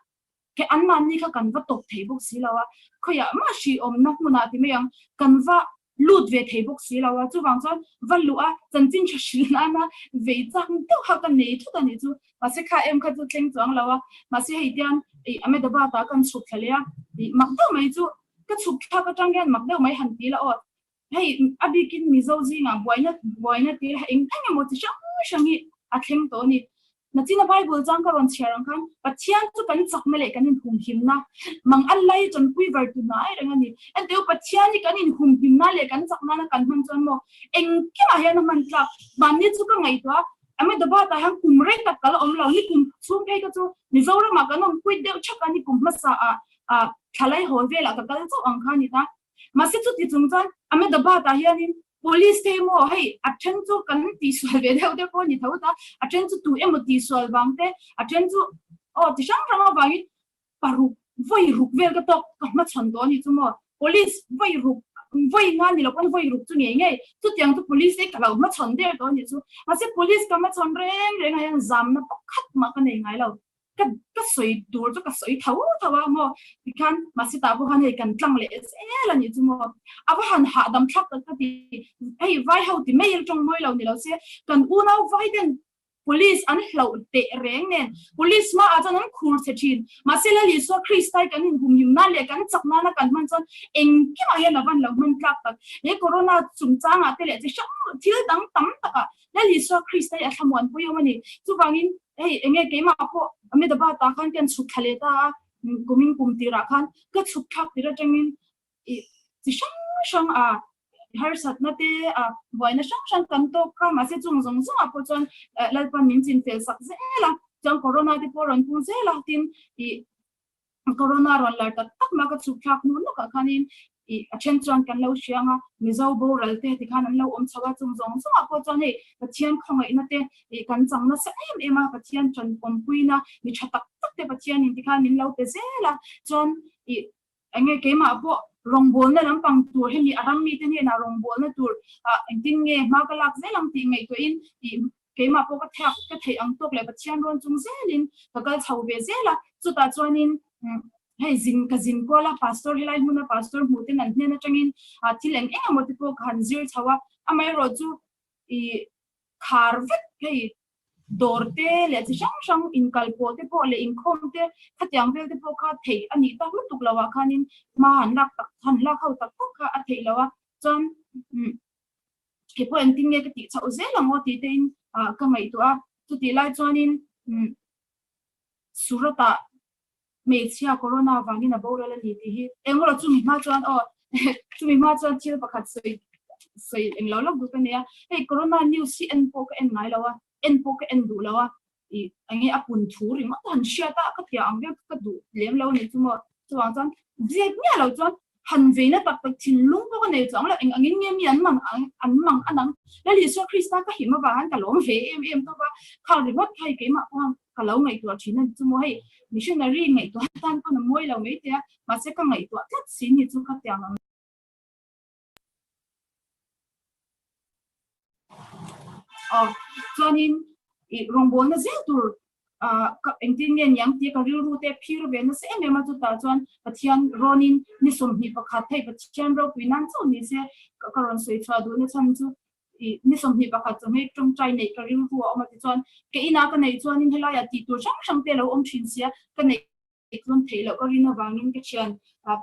ke anmahni kha kan va tawp thei bawk si lo a, khawiah mah hrihawmna hmunah ti mai ang kan va lut ve thei bawk si lo a, chuvang chuan va luh a chanchin tha hrilh nana vei chak deuh kha ka nei thut a ni chu. Mahse kha em kha chu thleng chuang lo a, mahse hei tian ih Ahmedabad ah kan chhuk thla leh a, ih mak deuh mai chu ka chhuk thlak atang hian mak deuh mai han ti la aw. Hei a bikin Mizo zingah buaina buaina tir eng eng emaw chi hrang hrang hi a thleng tawh a ni. Nachina Bible chang ka rawn chhiar ang khan Pathian chu kan chakna leh kan inhumhimna mang a lai tanpui var tu hnai reng a ni. Enteu Pathian hi kan inhumhimna leh kan chakna na kan hman chuan maw engkimah hian a hman tlak. Mahni chu ka ngaihtuah a, Ahmedabad ah hian kum rei tak ka la awm lo. Ni kum chhung phei ka chu Mizoramah kan awm kuit deuh thak a, ni kum hmasa ah thlalai hawl velah ka kal chauh ang kha a ni ta. Mahse chuti chung chuan Ahmedabad ah hianin police te emaw hei a then chu kan tihsual ve deuh te pawh a ni tho ta, a then chu tu emaw tihsual vang te, a then chu aw ti hrang hrang avangin paruk vawi ruk vel ka tawk ka hmachhawn tawh a ni chu maw. Police vawi ruk vawi nga ni lo pawn vawi ruk chu ngei ngei chutiang chu police te ka lo hmachhawn der tawh a ni chu. Mahse police ka hmachhawn reng reng ah hian zamna pakhat mah ka nei ngai lo. ka ka sawi tur chu ka sawi tho tho a maw tikhan mahse tah pawh khan hei kan tlang leh zel a nih chu maw a va han hahdam thlak tak ka ti hei vai ho ti mai a tawng mawi lo ni lo se kan unau vai ten police an hlauh teh reng nen police hma ah chuan an khur che thin mahse Lal Isua Krista hi kan inhumhim nan leh kan chak nana kan hman chuan engkimah hian a van lo hman tlak tak he corona chungchangah te leh chi hrang thil dang tam takah Lal Isua Krista hi a thlamuanpui awm a ni. Chuvangin hei enge keimah pawh Ahmedabad ah khan kan chhuk thla leh ta a, kumin kum tirah khan ka chhuk thlak tir atangin ih chi hrang hrang a. Harsatna te a buaina hrang hrang kan tawk kha mahse chung zawng zawngah pawh chuan Lalpan min chinfel sak zel a, chuan corona te pawh rawn pung zel a, tin ih corona rawn lar tak tak mah ka chhuk thlak hnu lawkah khanin ih a then chuan kan lo hria ang a, Mizo boral te tikhan an lo awm chho a, chung zawng zawngah pawh chuan hei Pathian khawngaihna te ih kan chang nasa em em a, Pathian tanpawmpuina mi tha tak tak te Pathianin tikhan min lo pe zel a, chuan ih Enge keimah pawh rawngbawlna lampang tur hemi a ram mite hnenah rawngbawlna tur ah engtin nge hma ka lak zel ang tih ngaihtuahin ih keimah pawh ka thak ka theih ang tawk leh Pathian rawn chung zelin ka kal chho ve zel a, chutah chuanin hei zin ka zin kual a pastor helai hmuna pastor hmuh ten an hnen atangin ah thil eng eng emaw te pawh ka han zir chho a, amaherawh chu ih khar vek hei dawr te leh chi hrang hrang inkal pawh te pawh leh inkhawm te khatiang vel te pawh kha theih a nih tak lutuk lo ah khanin hma han lak tak han lak ho tak tak kha a theih lo a, chuan umm kei pawh engtin nge ka tih chhoh zel ang aw tih te in ah ka ngaihtuah a, chutih lai chuanin umm Surat ah hmeichhia corona vangin a boral a ni tih hi engemaw chumi hma chuan aw chumi hma chuan thil pakhat sawi sawi englo lawk duh ka nei a, hei corona news hi en pawh ka en ngai lo a, en pawh ka en duh lo a, ih enge a pun thu ringawt han hriat a ka tia ang viau ka duh lem lo a ni chu maw, chuvang chuan zep miah lo chuan han veina tak tak thinlung pawh ka nei chuang lo, eng angin nge mi an mang ang an mang an ang, Lal Isua Krista ka him avang han ka lawm ve em em tawp a, khang ringawt kha hei keimah pawh han ka lo ngaihtuah thin a ni chu maw hei missionary ngaihtuah atan pawn a mawi lo mai te a, mahse ka ngaihtuah tlat si ni chu ka tiang ang. Aw chuanin ih rawngbawlna zel tur ah ka engtin nge niang tia ka rilru te phir ve nasa em em a chutah chuan Pathian rawnin ni 21 hei Pathian ropui nan chauh ni se ka rawn sawi chhuah duhna chhan chu ih ni 21 chu hei tawngtai neih ka rilru a awm a tichuan ka inah ka neih chuanin helaiah tih tur hrang hrang te a lo awm thin sia ka neih tlawm theih loh ka rin avangin ka thian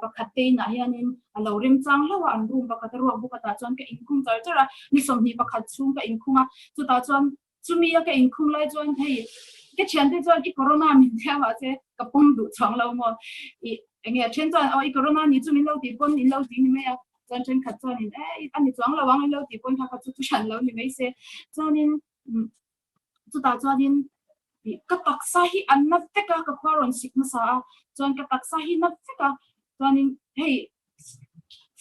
pakhat te inah hianin a lo remchang hlauh a, an room pakhat a ruak bawk a tah chuan ka inkhung char char a, ni 21 chhung ka inkhung a, chutah chuan chumi a ka inkhung lai chuan hei ka thiante chuan i corona min tia mahse ka pawm duh chuang lo maw i enge a then chuan aw i corona ni chu min lo tih pawn in lo ti ni mai a, chuan thenkhat chuanin e a ni chuang lo ang in lo tih pawn kha kha chu thu hran lo ni mai se chuanin Chutah chuanin ka taksa hi an na vek a, ka khua rawn sik hmasa a, chuan ka taksa hi na vek a, chuanin hei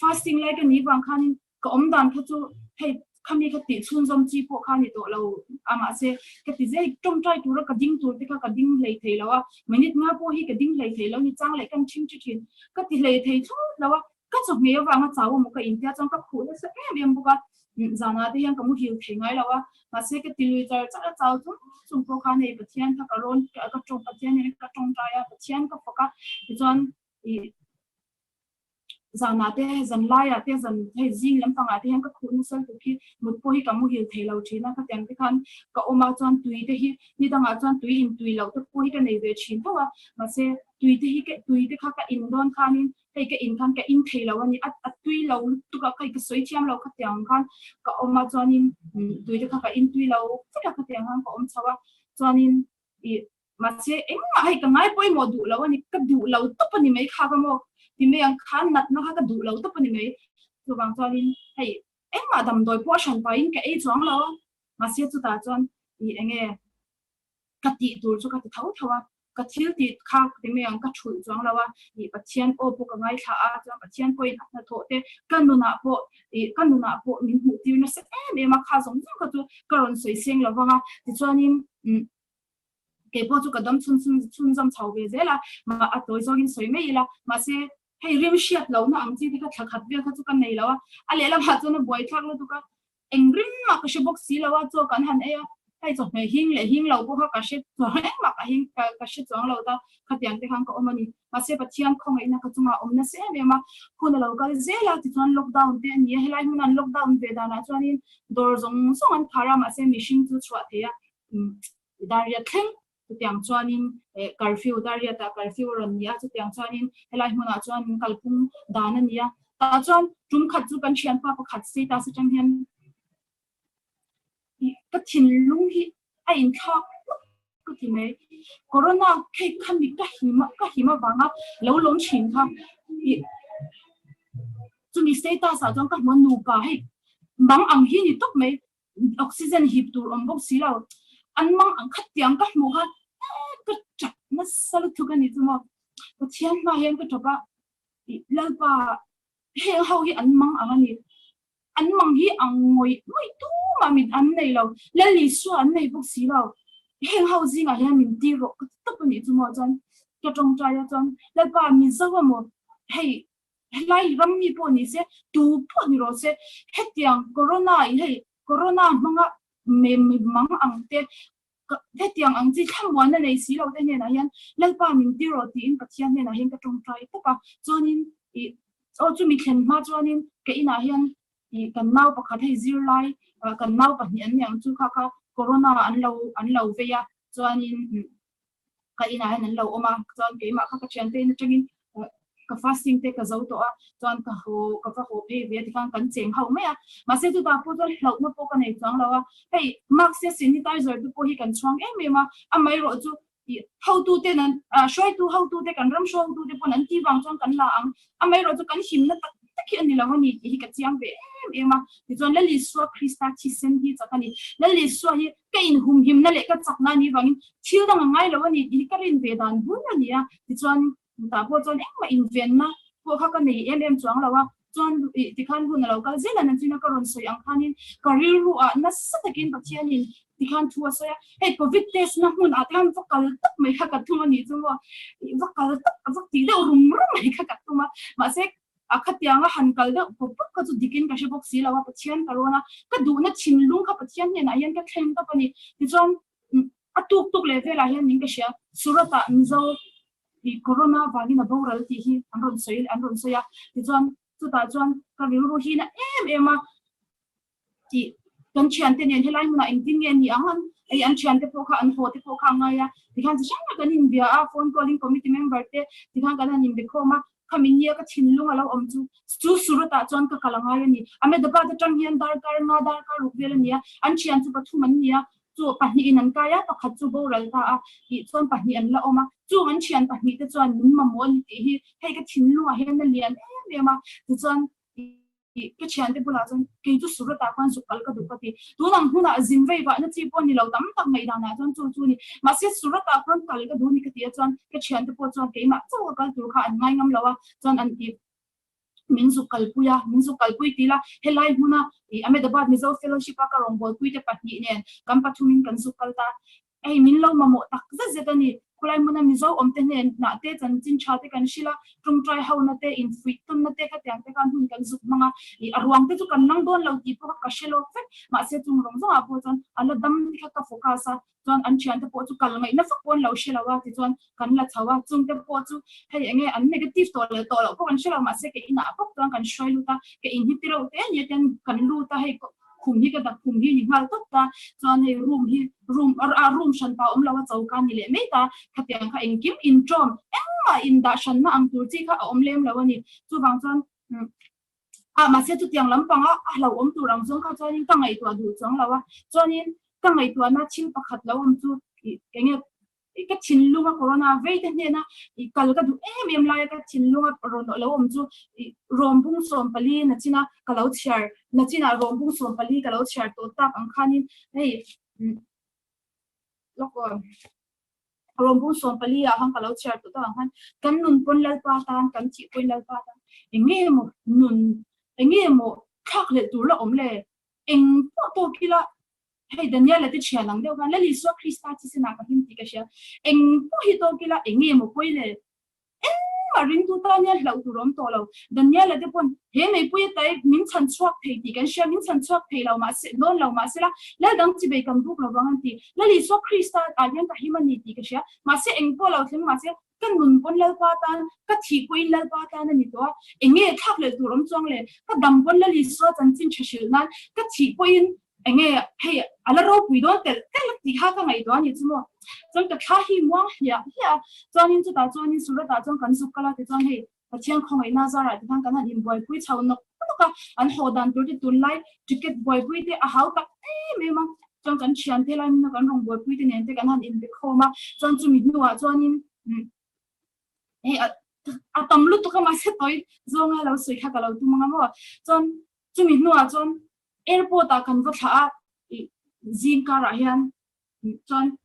fasting lai ka nih vang khanin ka awm dan kha chu hei khami ka tih chhunzawm chi pawh kha ni tawh lo a mahse ka ti zai tawngtai tura ka ding tur te kha ka ding hlei thei lo a, minute nga pawh hi ka ding hlei thei lo ni chang leh kan ṭhing ṭhi ṭhin ka ti hlei thei thlawt lo a, Ka chawhmeh avanga chau emaw ka intia chuan ka khuh nasa em em bawk a, zanah te hian ka muhil thei ngai lo a, mahse ka ti lui char char a, chau chung chung pawh khan hei Pathian kha ka rawn ka tawng Pathian hian ka tawngtai a, Pathian ka fak a, tichuan ih zanah te zan laiah te zan hei zing lampangah te hian ka khuh nasa lutuk hi mut pawh hi ka muhil thei lo thin a, khatiang te khan ka awm a chuan tui te hi ni dangah chuan tui in tui loh te pawh hi ka nei ve thin tho a, mahse tui te hi tui te kha ka in dawn khanin hei ka in khan ka in thei lo a ni, a tui lo lutuk a, hei ka sawi thiam lo khatiang ang khan ka awm a chuanin tui te kha ka in tui lo vek a khatiang khan ka awm chho a, chuanin ih mahse engmah hei ka ngai pawimawh duh lo a ni, ka duh lo tawp a ni mai kha ka maw ti mai ang khan natna kha ka duh lo tawp a ni mai, chuvang chuanin hei engmah damdawi pawh a hran pahin ka ei chuang lo a, mahse chutah chuan ih enge. Ka tih tur chu ka ti tho tho a, ka thil tih kha ti mai ang ka thulh chuang lo a, ih Pathian aw pawh ka ngaithla a, chuan Pathian pawhin a hnathawh te ka nunah pawh ih ka nunah pawh min hmuh tir nasa em em a, kha zawng zawng kha chu ka rawn sawi seng lo vang a, tichuanin umm keipawh chu ka dam chhun chhun chhunzawm chho ve zel a, mah a tawi zawngin sawi mai ila, mahse hei rim hriat lohna ang chi te kha thla khat vel kha chu ka nei lo a, a lehlamah chuan a buaithlak lutuk a, Eng rim mah ka hre bawk si lo a, chaw kan han ei a, hei chawhmeh hing leh hing lo pawh kha ka hre chuang engmah ka hing ka ka hre chuang lo ta, khatiang te khan ka awm a ni. Mahse Pathian khawngaihna ka chungah awm nasa em em a, hun a lo kal zel a, tichuan lockdown te a ni a, helai hmuna an lockdown ve danah chuanin dawr zawng zawng an phar a, mahse mihring chu chhuah thei a, dariat thleng chutiang chuanin curfew dariatah curfew a rawn ni a, chutiang chuanin helai hmunah chuan min kalphung dan a ni a, tah chuan tum khat chu kan thianpa pakhat status atang hian ka thinlung hi a inthlak hluk ka ti mai, corona hei khami ka him ka him avanga lo lawm thin kha ih. Chumi status ah chuan ka hmu a nupa hei mang ang hi ni tawp mai oxygen hip tur awm bawk si lo an mang ang khat tiang ka hmuh kha ka tap nasa lutuk a ni chu maw Pathian hma hian ka tap a Lalpa heng ho hi an mang ang a ni an mang hi ang ngawih ngawih tumah mit an nei lo Lal Isua an nei bawk si lo heng ho zingah hian min tir rawh ka ti tawp a nih chu maw chuan ka tawngtai a chuan Lalpa Mizo emaw hei Helai ram mi pawh ni se, tu pawh ni rawh se, hetiang corona i hei corona hmanga me mi mang ang te, hetiang ang chi thlamuanna nei si lo te hnenah hian Lalpa min ti rawh tiin Pathian hnenah hian ka tawngtai tawp a. Chuanin i aw chumi thlen hma chuanin ka inah hian i kan nau pakhat hei zirlai kan nau pahnih an ni ang chu kha kha corona an lo an lo vei a, chuanin ka inah hian an lo awm a chuan keimah kha ka thiante in atangin ka fasting te ka zo tawh a chuan ka haw ka va haw phei ve a tikhan kan cheng ho mai a mahse chutah pawh chuan hlauhna pawh ka nei chuang lo a hei mask te sanitizer te pawh hi kan chhuang em em a amaherawh chu hotu te nan hruaitu hotu te kan ram hruaitu te pawn an tih vang chuan kan la ang amaherawh chu kan himna tak tak hi a ni lo a ni tih hi ka chiang ve em em a tichuan Lal Isua Krista thisen hi chak a ni Lal Isua hi ka inhumhimna leh ka chakna a nih vangin thil dang a ngai lo a ni tih hi ka rin ve dan bur a ni a. Tichuan, tah pawh chuan engmah invenna pawh kha ka nei em em chuang lo a. Chuan ih tikhan hun a lo kal zel a, nachina ka rawn sawi ang khanin ka rilru ah nasa takin Pathianin tikhan thu a sawi a, hei covid test na hmun ah te khan va kal tak mai kha ka tum a nih chu maw, ih va kal tak va tih deuh rum rum mai kha ka tum a, mahse A khatianga han kal deuh pawp pawp kha chu dikin ka hre bawk si lo a, Pathian ka rawn a, ka duhna thinlung kha Pathian hnenah hian ka thleng tawp a ni. Tichuan a tuk tuk leh velah hian min ka hria, Surat-ah Mizo ih Corona vangin a boral tih hi an rawn sawi an rawn sawi a, tichuan chutah chuan ka rilru hi na em em a, tih kan thiante nen helai hmunah engtin nge ni ang an hei an thiante pawh kha an haw te pawh kha a ngai a tikhan chi hrang hrang kan inbia a phone call in committee member te tikhan kan han inbe khawm a khami nia ka thinlung a lo awm chu chu Surat ah chuan ka kal a ngai a ni Ahmedabad atang hian darkar nga darkar ruk vel a ni a an thian chu pathum an ni a chu pahnih in an kai a pakhat chu boral ta a tih chuan pahnih an la awm a chung an thian pahnih te chuan min mamawh a ni tih hi hei ka thinlungah hian a lian em em a tichuan Ka thiante bulah chuan kei chu Surat-ah khan zuk kal ka duh ka ti. Tun ang hunah zin vei vahna chi pawh ni lo tam tak ngaihdanah chuan chu chu ni. Mahse Surat-ah khan kal ka duh ni ka ti a chuan ka thiante pawh chuan keimah chauh a kal tur kha an ngai ngam lo a chuan an ti min zuk kalpui a, min zuk kalpui ti la helai hmuna ih Ahmedabad Mizo Fellowship a ka rawngbawlpui te pahnih nen kan pathumin kan zuk kal ta. Hei min lo mamawh tak zet zet a ni. Khawlai hmuna Mizo awmte hnen hnah te, chanchin tha te kan hrilh a, tawngtai hona te, infuih tawnna te khatiang te khan hun kan zuk hmang a. Ih a ruang te chu kan nang dawn lo tih pawh kha ka hre lawk vek. Mahse chung rawng zawngah pawh chuan a la dam te kha ka focus a, chuan an thiante pawh chu kal ngaihna fak pawh an lo hre lo a, tichuan kan la chho a. Chung te pawh chu hei enge an negative tawh leh tawh loh pawh kan hre lo, mahse ke inah bawk chuan kan hruai lut a, ke in hi ti reuh te ania ten kan lut a hei Khum hi ka dak khum hi ni nghal tawp ta, chuan hei room hi room a room hran pa awm lo a choka ni leh mai ta, khatiang kha engkim intawm engmah indah hranna ang tur chi kha a awm lem lo a ni. Chuvang chuan ah mahse chutiang lampanga a hlauhawm tur ang zawng kha chuanin ka ngaihtuah duh chuang lo a, chuanin ka ngaihtuahna thil pakhat lo awm chu ih enge ka thinlunga corona vei te hnena i kal ka duh em em laia ka thinlunga rawn lo awm chu i rawmbung 14 nachina ka lo chhiar nachina rawmbung 14 ka lo chhiar tawh tak ang khanin hei lawk aw rawmbung 14 ah khan ka lo chhiar tawh tak ang khan kan nun pawn lalpa tan kan thih pawhin lalpa tan eng nge maw nun eng nge maw thlak leh tur la awm le eng pawh tawk ila Hei Daniela te thian ang deuh khan Lal Isua Krista thisen ah ka him tih ka hria. Eng pawh hi tawk ila eng nge maw pawi le? Engmah ringtu tan hian hlauh tur a awm tawh lo. Daniela te pawn he meipui a tai min chhan chhuak thei tih kan hria, min chhan chhuak thei lo mahse dawn lo mahse la Lal dang chibei kan buk lo vang an ti. Lal Isua Krista ah hian ka him a ni tih ka hria. Mahse eng pawh lo thleng mahse Ka nun pawn Lalpa tan, ka thih pawhin Lalpa tan a ni tawh a, eng nge thlak leh tur awm chuang le? Ka dam pawn Lal Isua chanchin tha hrilh nan, ka thih pawhin eng nge hei a la ropui dawn telh telh a tih kha ka ngaihtuah a ni chu maw? Chuan ka thla hi muang hliah hliah a, chuanin chutah chuanin Surat-ah chuan kan zuk kal a, tichuan hei Pathian khawngaihna zarah tikhan kan han inbuaipui chho nawk nawk a, an haw dan tur te tunlai ticket buaipui te a hau tak em em a, chuan kan thiante lai hmuna kan rawn buaipui te nen te kan han inbe khawm a, chuan chumi hnuah chuanin hei a. a tam lutuk a mahse tawi zawnga lo sawi kha ka lo tum anga maw. Chuan chumi hnuah chuan airport ah kan va thlah a ih zing karah hian chuan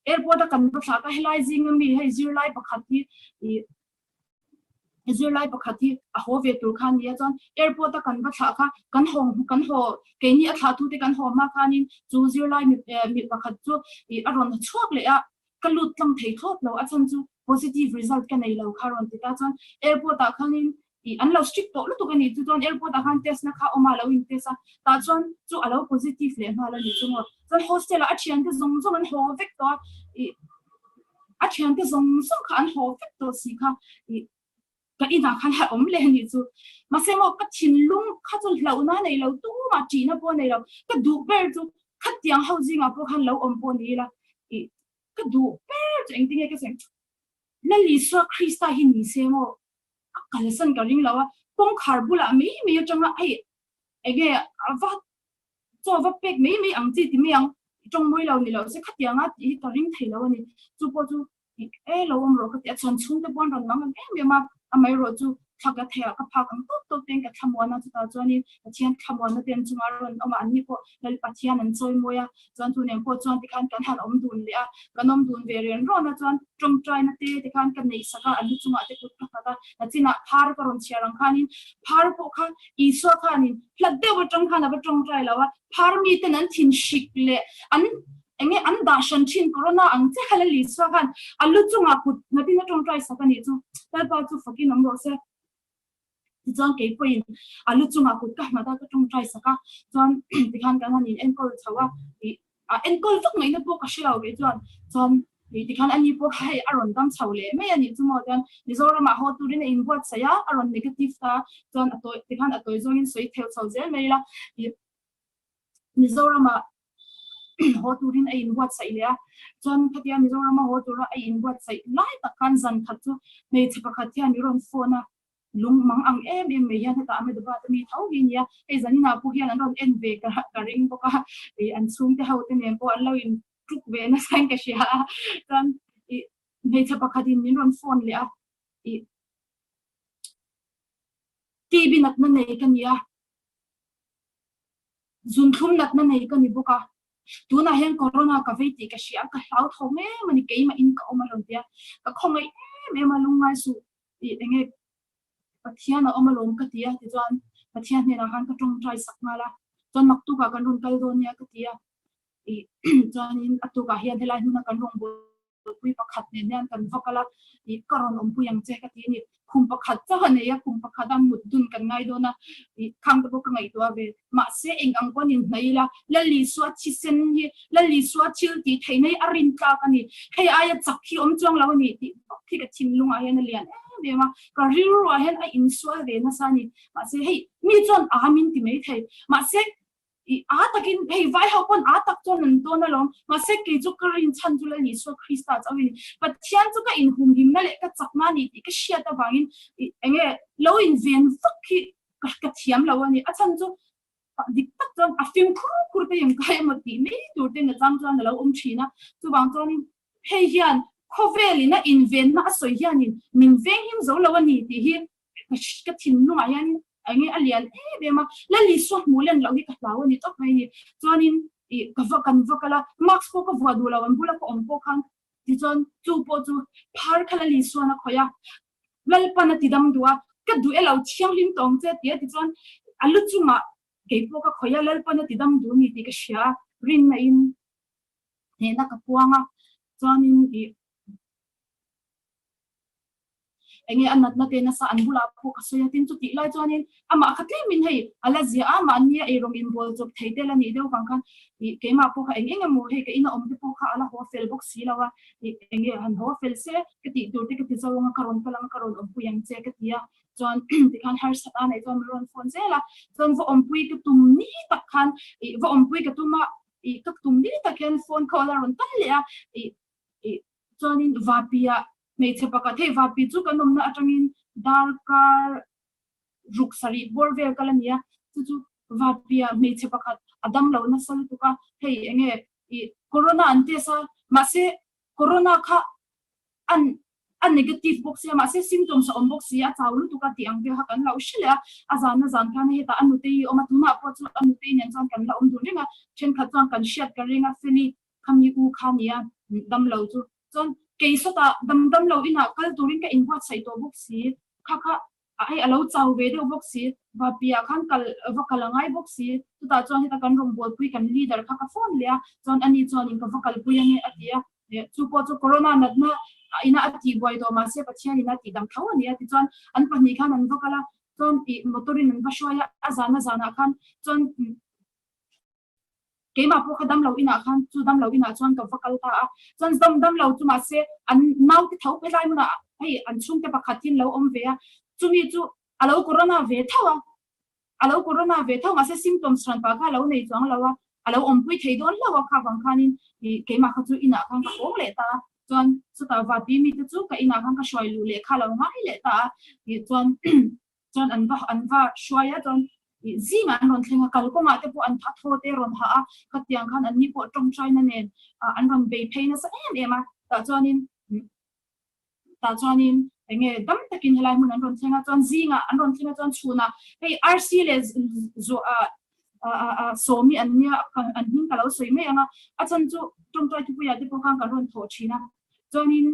airport a kan va thlah ka helai zing ami hei zirlai pakhat hi ih zirlai pakhat hi a haw ve tur kha a nia chuan airport a kan va thlah kha kan haw kan haw keini a thlah tu te kan haw hma khanin chu zirlai mi mi pakhat chu ih a rawn chhuak leh a ka lut tlang thei thlawt lo a chhan chu positive result ka nei lo kha rawn ti ta chuan airport ah khanin ih an lo strict tawh lutuk a ni chu chuan airport ah khan test na kha awm a lo in test a tah chuan chu a lo positive leh nghal a ni chu maw chuan hostel ah a thian te zawng zawng an haw vek tawh a ih a thian te zawng zawng kha an haw vek tawh si kha ih ka inah khan a awm leh a nih chu. Mahse maw ka thinlung kha chu hlauhna a nei lo tumah ṭihna pawh a nei lo. Ka duh ber chu khatiang ho zingah pawh khan lo awm pawh ni ila ih ka duh ber chu engtin nge ka sawi Lal Isua Krista hi ni se maw a kalsan ka ring lo a, kawngkhar bulah mai mai atanga hei enge a va chaw va pek mai mai ang chi ti mai ang tawng mawi lo ni lo se khatianga tih hi ka ring thei lo a ni. Chu pawh chu E lo awm rawh ka ti a, chuan chhungte pawh an rawn mang ang em em a, amaherawh chu thla ka thei ah ka phak ang tawp tawp ten ka thlamuan a, chutah chuanin Pathian thlamuanna te an chungah a rawn awm a, anni pawh Lal Pathian an chawi mawi a, chuan chu nen pawh chuan tikhan kan han awm dun leh a, kan awm dun ve rian rawn a, chuan tawngtaina te tikhan ka neih sak a, an lu chungah te kut ka nghat a, nachinah phar ka rawn chhiar ang khanin phar pawh kha Isua khanin hlat deuh atang khan a va tawngtai lo a, phar miten an thinhrik leh an Enge an dah hran thin corona ang che kha Lal Isua khan a lu chungah kut nghatin a tawngtai sak a nih chu Lalpa chu fakin awm rawh se. Tichuan kei pawhin a lu chungah kut ka nghat a ka tawngtai sak a chuan tikhan kan han in enkawl chho a ih a enkawl vak ngaihna pawh ka hre lo kei chuan chuan ih tikhan ani pawh kha hei a rawn dam chho leh mai a nih chu maw chuan Mizoramah haw turin a inbuatsaih a a rawn negative ta chuan a tawi tikhan a tawi zawngin sawi theuh chho zel mai ila ih Mizoramah haw turin a inbuatsaih leh a, chuan khatia Mizorama haw tura a inbuatsaih lai tak khan zan khat chu hmeichhe pakhat hian i rawn phone a, lung mang ang em em mai hian hetah Ahmedabad a mi tho hi a nia, hei zaninah pawh hian an rawn en ve ka ka ring bawk a, ih an chhungte ho te nen pawh an lo in tuk ve nasa in ka hria a, chuan ih hmeichhe pakhatin min rawn phone leh a, ih TB natna nei ka ni a. Zunthlum natna nei ka ni bawk a, tunah hian corona ka vei tih ka hria a, ka hlau tho em a ni, keimah in ka awm a rawn ti a, ka khawngaih em em a, lungngai suh tih enge Pathian a awm alawm ka ti a, tichuan Pathian hnenah khan ka tawngtai sak nghal a, chuan maktukah kan rawn kal dawn nia ka ti a, ih chuanin a tukah hian helai hmuna kan rawngbâwl pui pakhat nen hian kan va kal a, ih ka rawn awmpui ang che ka ti a ni. Khum pakhat chauh a nei a, khum pakhat a mut dun kan ngai dawn a, ih khang te pawh ka ngaihtuah ve. Mahse eng ang pawn in hnaih ila, Lal Isua thisen hi, Lal Isua thil tih theihna hi a rin tlak a ni. Hei aia chak hi awm chuang lo a ni tih bawk hi ka thinlungah hian a lian em em a, ka rilruah hian a insual ve nasa a ni. Mahse hei mi chuan aa min ti maithei. Mahse I aa takin, hei vai ho pawn aa tak chuan an dawn alawm. Mahse kei chu ka rin chhan chu Lal Isua Krista chauh hi a ni. Pathian chu ka inhumhimna leh ka chakna a ni tih ka hriat avangin i enge lo inven vak hi ka ka thiam lo a ni. A chhan chu dik tak chuan a fimkhur khur te in kai emaw tih mai tur ten a chang chuan a lo awm thin a. Chuvang chuanin hei hian khawvelin a invenna a sawi hianin min venghim zo lo a ni tih hi ka thinlungah hian enge a lian em em a, Lal Isua hmuh len loh hi ka hlau a ni tawp mai a ni. Chuanin ih ka va kan va kal a, mask pawh ka vuah duh lo, an bula ka awm pawh khan tichuan chu pawh chu phar kha Lal Isuan a khawih a, Lalpan a ti dam duh a, ka duh e lo thianghlim tawng che tia tichuan a lu chungah kei pawh ka khawih a, Lalpan a ti dam duh a ni tih ka hria a, rinna in hnehna ka puang a, chuanin ih Enge a natna te nasa an bulah pawh ka sawi a, tin chutih lai chuanin amah kha tlemin hei a la ziah a, mahnia eirawng inbawl chawp thei tel a nih deuh vang khan ih keimah pawh kha eng eng emaw hei ka ina awm te pawh kha a la haw fel bawk si lo a, ih enge han haw fel se ka tih tur te ka ti zo ang a, ka rawn kal ang a, ka rawn awmpui ang che ka ti a, chuan tikhan harsat a neih chuan min rawn phone zel a, chuan va awmpui ka tum ni tak khan ih va awmpui ka tum a, ih ka tum ni tak hian phone kha a la rawn kal leh a, ih ih chuanin Vapi-ah hmeichhe pakhat hei Vapi chu kan awmna atangin darkar ruk sarih bawr vel kal a ni a, chu chu Vapi-ah hmeichhe pakhat a dam lo nasa lutuk a, hei enge ih corona an test a, mahse corona kha an. A negative bawk sia mahse symptoms a awm bawk si a chau lutuk a tih ang vel kha kan lo hre leh a, a zan a zan khan hetah a nutei hi a awm a, tunah pawh chu a nutei nen chuan kan la awm dun reng a, thenkhat chuan kan hriat ka ring a, Feli khami u kha nia damlo chu chuan kei sawtah dam damlo inah kal turin ka inbuatsaih tawh bawk si, kha kha hei a lo chau ve deuh bawk si, Vapiah khan kal va kal a ngai bawk si, chutah chuan heta kan rawngbawlpui kan leader kha ka phone leh a, chuan ani chuanin ka va kalpui ange a ti a, chu pawh chu corona natna ina a tihbuai tawh mahse Pathian in a tihdam tho a ni a tichuan an pahnih khan an va kal a, chuan ih motor in an va hruai a, a zana zanah khan chuan Keimah pawh kha damlo inah khan chu damlo inah chuan ka va kal ta a, chuan dam damlo chu mahse an naute tho helai hmunah hei an chhungte pakhat hi an lo awm ve a, chumi chu a lo corona ve tho a, a lo corona ve tho mahse symptoms hran pah kha a lo nei chuang lo a, a lo awmpui thei dawn hlauh a, kha vang khanin ih keimah kha chu inah khan ka hawng leh ta a, chuan chutah vati mite chu ka inah khan ka hruai luh leh kha a lo ngai leh ta a, ih chuan chuan an va an va hruai a chuan ih zingah an rawn thleng a kalkawngah te pawh an tha thaw te rawn hah a khatiang khan an ni pawh tawngtaina nen ah an rawn bei phei nasa em em a tah chuanin tah chuanin eng nge dam takin helai hmun an rawn thleng a chuan zingah an rawn thleng a chuan chhunah hei arsi leh zu ah ah sawmi an nia an hming ka lo sawi mai ang a a chhan chu tawngtai thupuiah te pawh khan kan rawn thawh thin a chuanin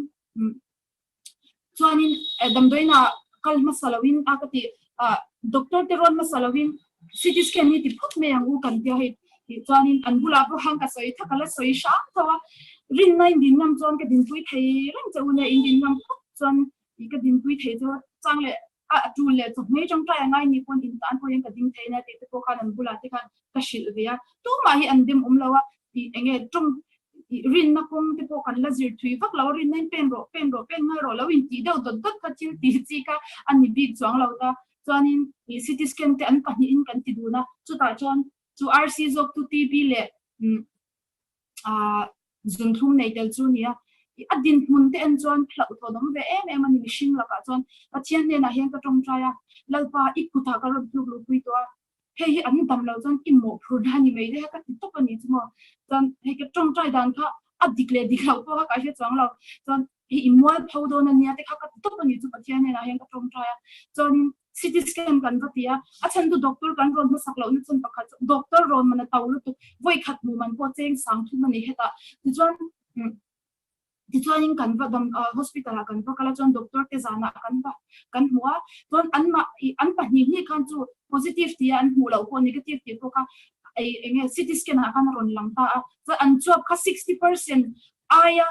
Chuanin damdawiina kal hmasa loin a ka ti ah doctor te rawn hmasa loin CT scan hi ti phawt mai ang u kan tia hei tih chuanin an bulah pawh khan ka sawi thak a la sawi hrang tho a, rinna in din ngam chuan ka dinpui thei reng che u nia in din ngam phawt chuan ih ka dinpui thei chu chang leh a tul leh chawhmei tangtai a ngai ni pawn in tan pawhin ka ding thei nia tih te pawh khan an bulah te khan ka hrilh ve a, tumah hi an dem awm lo a ih eng nge tawng ih rinna kawng te pawh kan la zir thui vak lo a, rinna in pen rawh pen rawh pen ngai rawh lo in tih deuh dawt dawt kha thil tih chi kha a ni bik chuang lo ta, chuanin ih CT scan te an pahnihin kan ti dun a, chutah chuan chu RC zawk chu TB leh umm ah zunthlum nei tel chu a ni a, ih a dinhmun te en chuan hlauhthawn awm ve em em a ni mihring lakah chuan Pathian hnenah hian ka tawngtai a, Lalpa i kutah ka rawn tluk luhpui tawh a, hei hi an dam loh chuan i mawhphurhna a ni mai daih a ka ti tawp a ni chu maw. Chuan hei ka tawngtai dan kha a dik leh dik loh pawh kha ka hre chuang lo. Chuan hei i mualpho dawn a nia te kha ka ti tawp a ni chu Pathian hnenah hian ka tawngtai a. Chuanin CT scan kan va ti a, a chhan chu doctor kan rawn hmasak lohna chhan pakhat chu doctor rawn man a to lutuk, vawi khat hmuh man pawh cheng sang thum a ni hetah. Tichuan Tichuanin kan va dam hospital ah kan va kal a chuan doctor te zanah kan va kan hmu a chuan an mah ih an pahnih hnih khan chu positive tia an hmuh loh pawh negative tih pawh kha ei eng nge CT scan ah khan a rawn lang ta a chuan an chuap kha 60% aia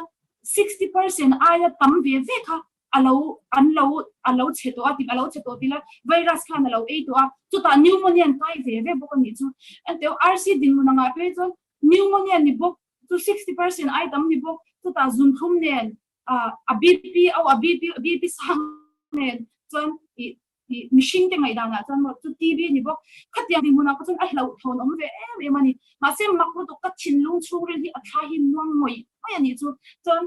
60% aia tam ve ve kha a lo an lo a lo chhe tawh a tih a lo chhe tawh tila virus khan a lo ei tawh a chutah pneumonia an kai ve ve bawk a nih chu enteh RC dinhmun angah phei chuan pneumonia ni bawk chu 60% ai tam ni bawk chutah zunthlum nen a BP au a BP BP sang nen chuan i i mihring te ngaihdan ah chuan maw chu TB ni bawk khatiang dinhmun ah kha chuan a hlauhthawn awm ve em em a ni mahse mak lutuk ka thinlung chhungril hi a thla hi muang ngawih ngawih a nih chu chuan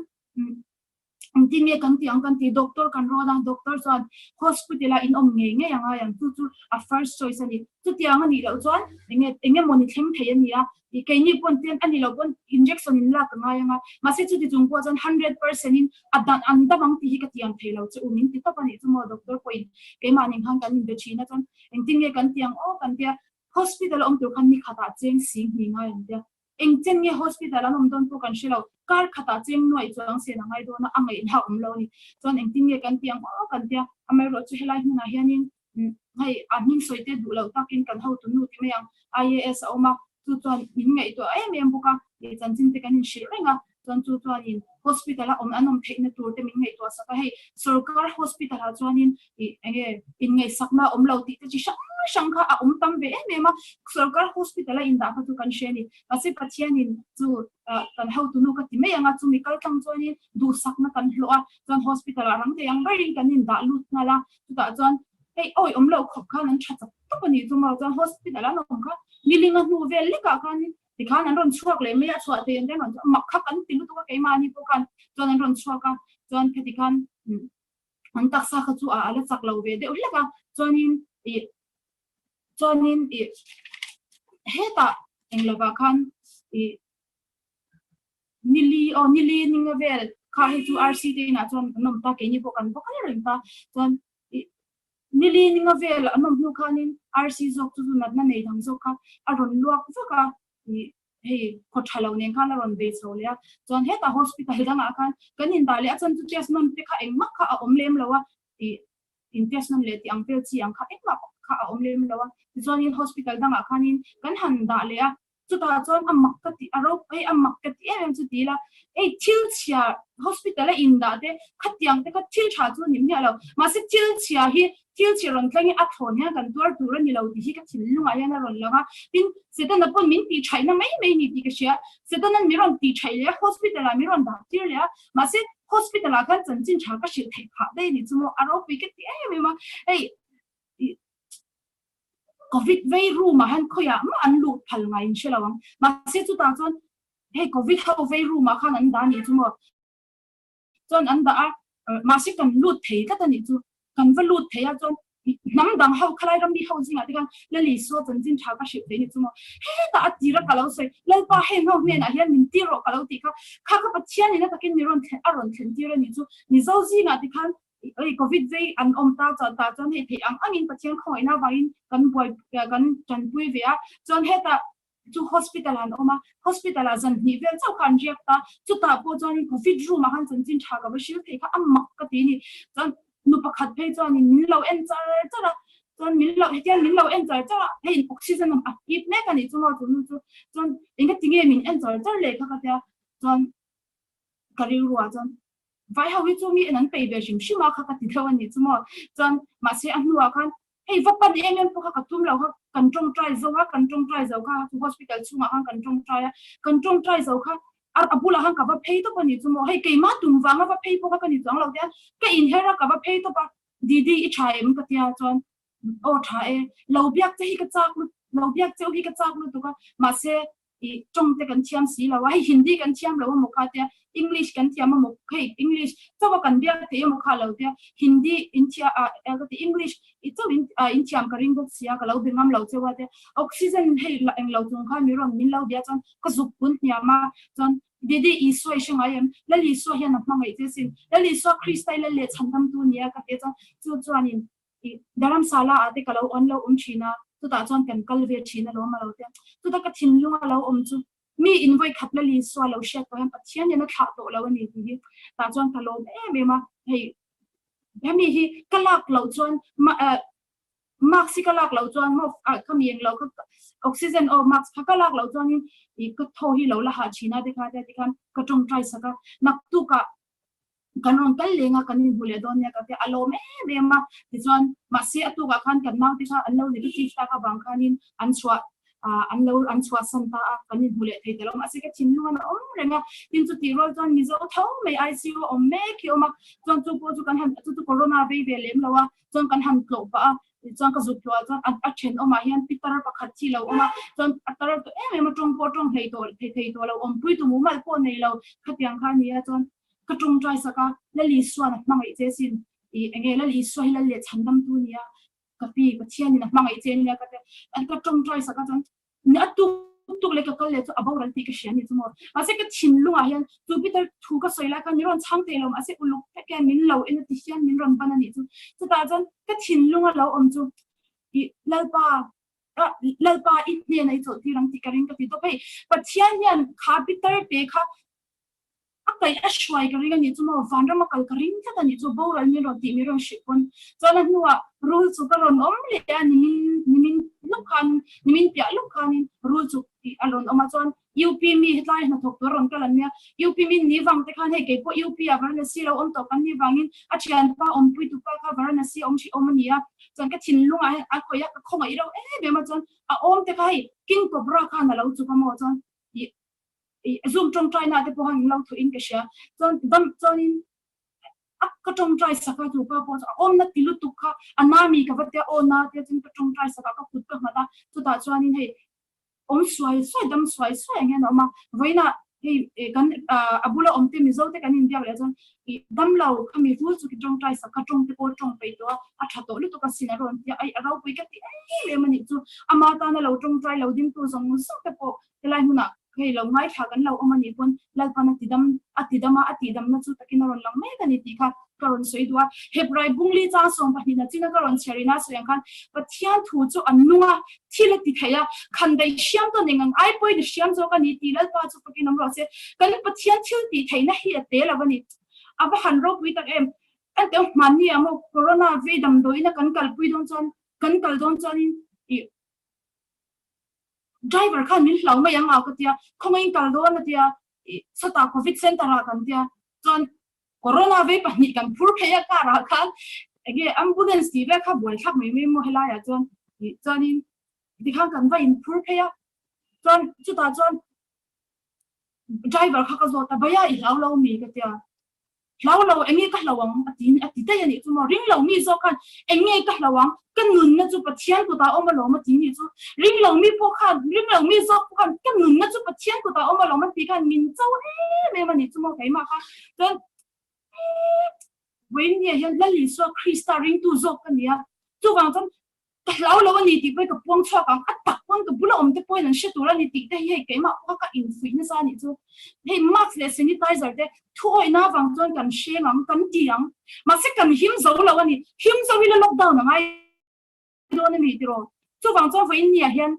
Engtin nge kan tih ang kan ti, doctor kan rawn a, doctor chuan hospital a in awm ngei ngei a ngai ang, chu chu a first choice a ni. Chutiang a nih loh chuan enge eng emawni thleng thei a ni a, ih keini pawn ten a ni loh pawn injection in lak a ngai ang a, mahse chuti chung pawh chuan 100% in a dan an dam ang tih hi ka tiam thei lo che u min ti tawp a nih chu maw doctor pawhin keimah ning khan kan inbe thin a chuan engtin nge kan ti ang aw kan tia hospital a awm tur khan ni khatah cheng sing hnih ngai ang tia. Eng chen nge hospital an awm dawn pawh kan hre lo, kar khatah cheng nuaih chuang sen a ngai dawn a, a ngaihna a awm lo a ni. Chuan engtin nge kan ti ang aw kan tia, amaherawh chu helai hmunah hianin hei a hming sawi te duh loh takin kan hotu nu ti mai ang, IAS a awm a, chu chuan min ngaihtuah em em bawk a, ih chanchin te kan inhrilh reng a, chuan chu chuanin hospital a awm an awm theihna tur te min ngaihtuah sak a, hei sorkar hospital ah chuanin ih eng nge inngaihsakna a awm lo tih te chi hrang hrang kha a awm tam ve em em a, sorkar hospital a indah kha chu kan hre a ni, mahse Pathianin chu ah kan hotu nu ka ti mai ang a, chumi kal tlang chuanin duhsakna kan hlawh a, chuan hospital ah rang thei ang berin kan indah lut nghal a, chutah chuan hei awi awm loh khawp khan an tha chak tawp a nih chu maw, chuan hospital an awm kha nilinga hnu vel lekah khanin Tikhan an rawn chhuak leh mai a, chhuah thei an rawn mak kha kan ti lutuk a keimahni pawh khan chuan an rawn chhuak a, chuan khati khan an taksa kha chu a la chak lo ve deuh hlek a, chuanin ih chuanin ih hetah eng lovah khan ih nili aw nili ninga vel. Kha hei chu RC te inah chuan an awm ta, keini pawh kan va kal reng ta. Chuan nili ninga vel an awm hnu khanin RC zawk chu chu natna nei dang zawk kha a rawn luak vak a, hei khaw tha lo nen khan a rawn bei chho leh a. Chuan hetah hospital dangah khan kan indah leh a, chuan chu test nawn te kha engmah kha a awm lem lo a, in test nawn leh tih ang vel chi ang kha engmah kha a awm lem lo a. Tichuanin hospital dangah khanin kan han dah leh a, chutah chuan a mak ka ti a ro hei a mak ka ti em em chu ti ila hei thil chhia hospital a in dah te khatiang te kha thil tha chu ni miah lo mahse thil chhia hi thil chhia rawn thleng hi a thlawn hian kan tuar tur a ni lo tih hi ka thinlungah hian a rawn lang a tin Setana pawn min tih thaihna mai mai ni tih ka hria Setana'n min rawn tih thaih leh a hospital ah min rawn dah tir leh a mahse hospital ah khan chanchin tha ka hrilh theih phah daih a ni chu maw a ropui ka ti em em a hei Covid vei room ah hian khawiah mah an luh phal ngai in hre lo ang. Mahse chutah chuan hei Covid ho vei room ah khan an dah anih chu maw. Chuan an dah a, mahse kan lut thei tlat anih chu. Kan va lut thei a chuan hnam dang ho khalai ram mi ho zingah te khan Lali Isua chanchin tha ka hrilh thei anih chu maw. Hetah a tira ka lo sawi, Lalpa heng ho hnenah hian min tir rawh ka lo tih kha, kha kha Pathian in a takin mi rawn thlen a rawn thlen tir anih chu. Mizo zingah te khan Hei Covid vei an awm ta chuan tah chuan hei theih ang angin Pathian khawngaihna avangin kan buai kan tanpui ve a, chuan hetah chu hospital ah an awm a, hospital ah zan hnih vel chauh kha an riak ta, chutah pawh chuanin Covid room ah khan chanchin tha ka va hrilh theih kha a mak ka ti a ni, chuan nu pakhat phei chuanin min lo en char char a, chuan min lo hetiang min lo en char char a, hei oxygen a hip mek a nih chu maw chu nu chu, chuan engatinge min en char char leh kha ka tia, chuan ka rilru ah chuan Vai ho hi chu mi en an peih ve hrim hrim a kha ka ti deuh a nih chu maw. Chuan mahse a hnuah khan hei va pan em em pawh kha ka tum lo kha kan tawngtai zo a, kan tawngtai zo kha chu hospital chhungah khan kan tawngtai a, kan tawngtai zo kha a bulah khan ka va phei tawp a nih chu maw. Hei keimah tum vanga va phei pawh kha ka ni chuang lo tia ka inher a ka va phei tawp a, Didi i tha em ka tia chuan aw tha e, lo biak che hi ka chak lut lo biak cheu hi ka chak lutuk a mahse i tawng te kan thiam si lo a, hei Hindi kan thiam lo emaw kha tia, English kan thiam emaw hei English chauh a kan biak thei emaw kha lo tia, Hindi in thia ah ka ti English i chauh in ah in thiam ka ring bawk sia ka lo be ngam lo cheu a tia, oxygen hei la eng lo chung khan mi rawn min lo bia chuan ka zuk pun hniam a, chuan Didi Isua i hre ngai em? Lal Isua hian a hmangaih che sin, Lal Isua Krista i lal leh chhandamtu nia ka tia chuan chu chuanin I Dharamsala ah te ka lo on lo awm thin a, chutah chuan kan kal ve thin alawm a lo ti a. Chuta ka thinlung a lo awm chu mi in vawi khat la Isua lo hriat tawh hian Pathian hian a thlah tawh lo a ni tih hi tah chuan ka lawm em em a. Hei hemi hi ka lak loh chuan mask hi ka lak loh chuan maw ka mi englo kha oxygen aw mask kha ka lak loh chuanin i ka thaw hi lo la hah thin a tikha tia tikhan ka tawngtai sak a. Naktukah kan rawn kal leng a kan inhmu leh dawn nia ka tia a lawm em em a tichuan mahse a tukah khan kan naute kha an lo negative tak avang khanin an chhuah ah an lo an chhuahsan ta a kan inhmu leh thei ta lo mahse ka thinlung an awm reng a tin chuti rual chuan Mizo tho mai ICU a awm mek hi a awm a chuan chu pawh chu kan han chu chu corona vei ve lem lo a chuan kan han tlawh pah a Tichuan ka zuk tluah chuan a thenawmah hian pitar pakhat hi lo awm a, chuan a tar tawh em em a, tawng pawh tawng hlei tawh thei thei tawh lo, awmpui tu mumal pawh nei lo khatiang kha a ni a, chuan ka tawngtai sak a, Lal Isua'n a hmangaih che sin, ih enge Lal Isua hi Lal leh chhandamtu a ni a, ka pi Pathianin a hmangaih che nia ka ti a, ka tawngtai sak a chuan Ni a tuk tuk leh ka kal leh chu a boral tih ka hria ni chu maw. Mahse ka thinlungah hian chu Peter thu ka sawi lai khan min rawn chhang thei lo mahse uluk vek hian min lo en a ti hian min rawn ban a nih chu. Chutah chuan ka thinlunga lo awm chu i Lalpa ah Lalpa i hnenah i chawlh tir ang tih ka ring ka ti tawp. Hei Pathian hian kha Peter te kha A kaih a hruai ka ring a nih chu maw, vanram a kal ka ring tlat a nih chu, boral min rawn tih min rawn hrilh pawn. Chuan a hnuah rul chu ka rawn awm leh a, nimin nimin lawk khan nimin piah lawk khanin rul chu tih a rawn awm a, chuan UP mi hetlai hnathawk tur a rawn kal an nia, UP mi ni vang te khan hei keipawh UP ah Varanasi lo awm tawh kan nih vangin a thianpa awmpui tupa kha Varanasi awm hrih awm a ni a, chuan ka thinlungah hian a khawih a, ka khawngaih reuh em em a, chuan a awm te kha hei King Cobra khan a lo chuk a maw, chuan ih Zoom tawngtai na te pawh han in lo thuh in ka hria. Chuan dam chuanin a ka tawngtai sak a chu pa pawh chu a awmna ti lutuk kha a na mi ka va tia aw na tia chuan ka tawngtai sak a ka kut ka nghat a chutah chuanin hei awm suai suai dam suai suai ang hian a awm a. Vawiinah hei kan a bula awm te Mizo te kan inbiak leh chuan i dam lo kha mi rul chu ki tawngtai sak kha tawng te pawh tawng peih tawh a a tha tawh lutuk a sin a rawn tia ai a ropui ka ti em em a nih chu ama tana lo tawngtai lo dingtu zawng zawng te pawh helai hmunah. Hei lo ngaithla kan lo awm a nih pawn Lalpan a tidam a tidam a, a tihdamna chu takin a rawn lang mek a ni tih kha ka rawn sawi duh a. Hebrai bungli chang sawmpahnihna china ka rawn chhiar ina sawi ang khan Pathian thu chu a nung a, thil a ti thei a, khandaih hriam tawn eng ang ai pawhin a hriam zawk a ni tih Lalpa chu fakin awm rawh se. Kan Pathian thil tih theihna hi a te lo a ni. A va han ropui tak em! Enteh hmanni ah maw Corona vei damdawiin a kan kalpui dawn chuan kan kal dawn chuanin ih Driver khan min hlau mai ang a ka tia, khawngaihin kal dawn a tia, ih sawtah covid center ah kan tia, chuan corona vei pahnih kan phur phei a car ah khan enge ambulance tih vel kha buaithlak mai mai maw helai ah chuan ih chuanin tikhan kan va in phur phei a, chuan chutah chuan driver kha ka zawt a, Bhaiya i hlau lo mi ka tia, Hlau lo, eng nge ka hlau ang? a ti a ti daih a nih chu maw? Ring lo mi zawk khan eng nge ka hlau ang? Ka nunna chu Pathian kutah awm alawm a ti nih chu. Ring lo mi pawh khan, ring lo mi zawk pawh khan ka nunna chu Pathian kutah awm alawm a tih khan min cho em em a nih chu maw keimah kha. Chuan Vawiinnia hian Lal Isua Krista ringtu zawk ka ni a, chuvang chuan Ka hlau lo a ni tih pawhin ka puang chhuak ang, a tak pawn ka bula awm te pawhin an hre tur a ni tih te hi hei keimah pawha ka infuih nasa a nih chu. Hei mask leh sanitizer te thuawihna avang chuan kan hreng ang, kan ti ang. Mahse kan him zo lo a ni, him zo ila lockdown a ngai dawn a ni tiraw? Chuvang chuan vawiin ni ah hian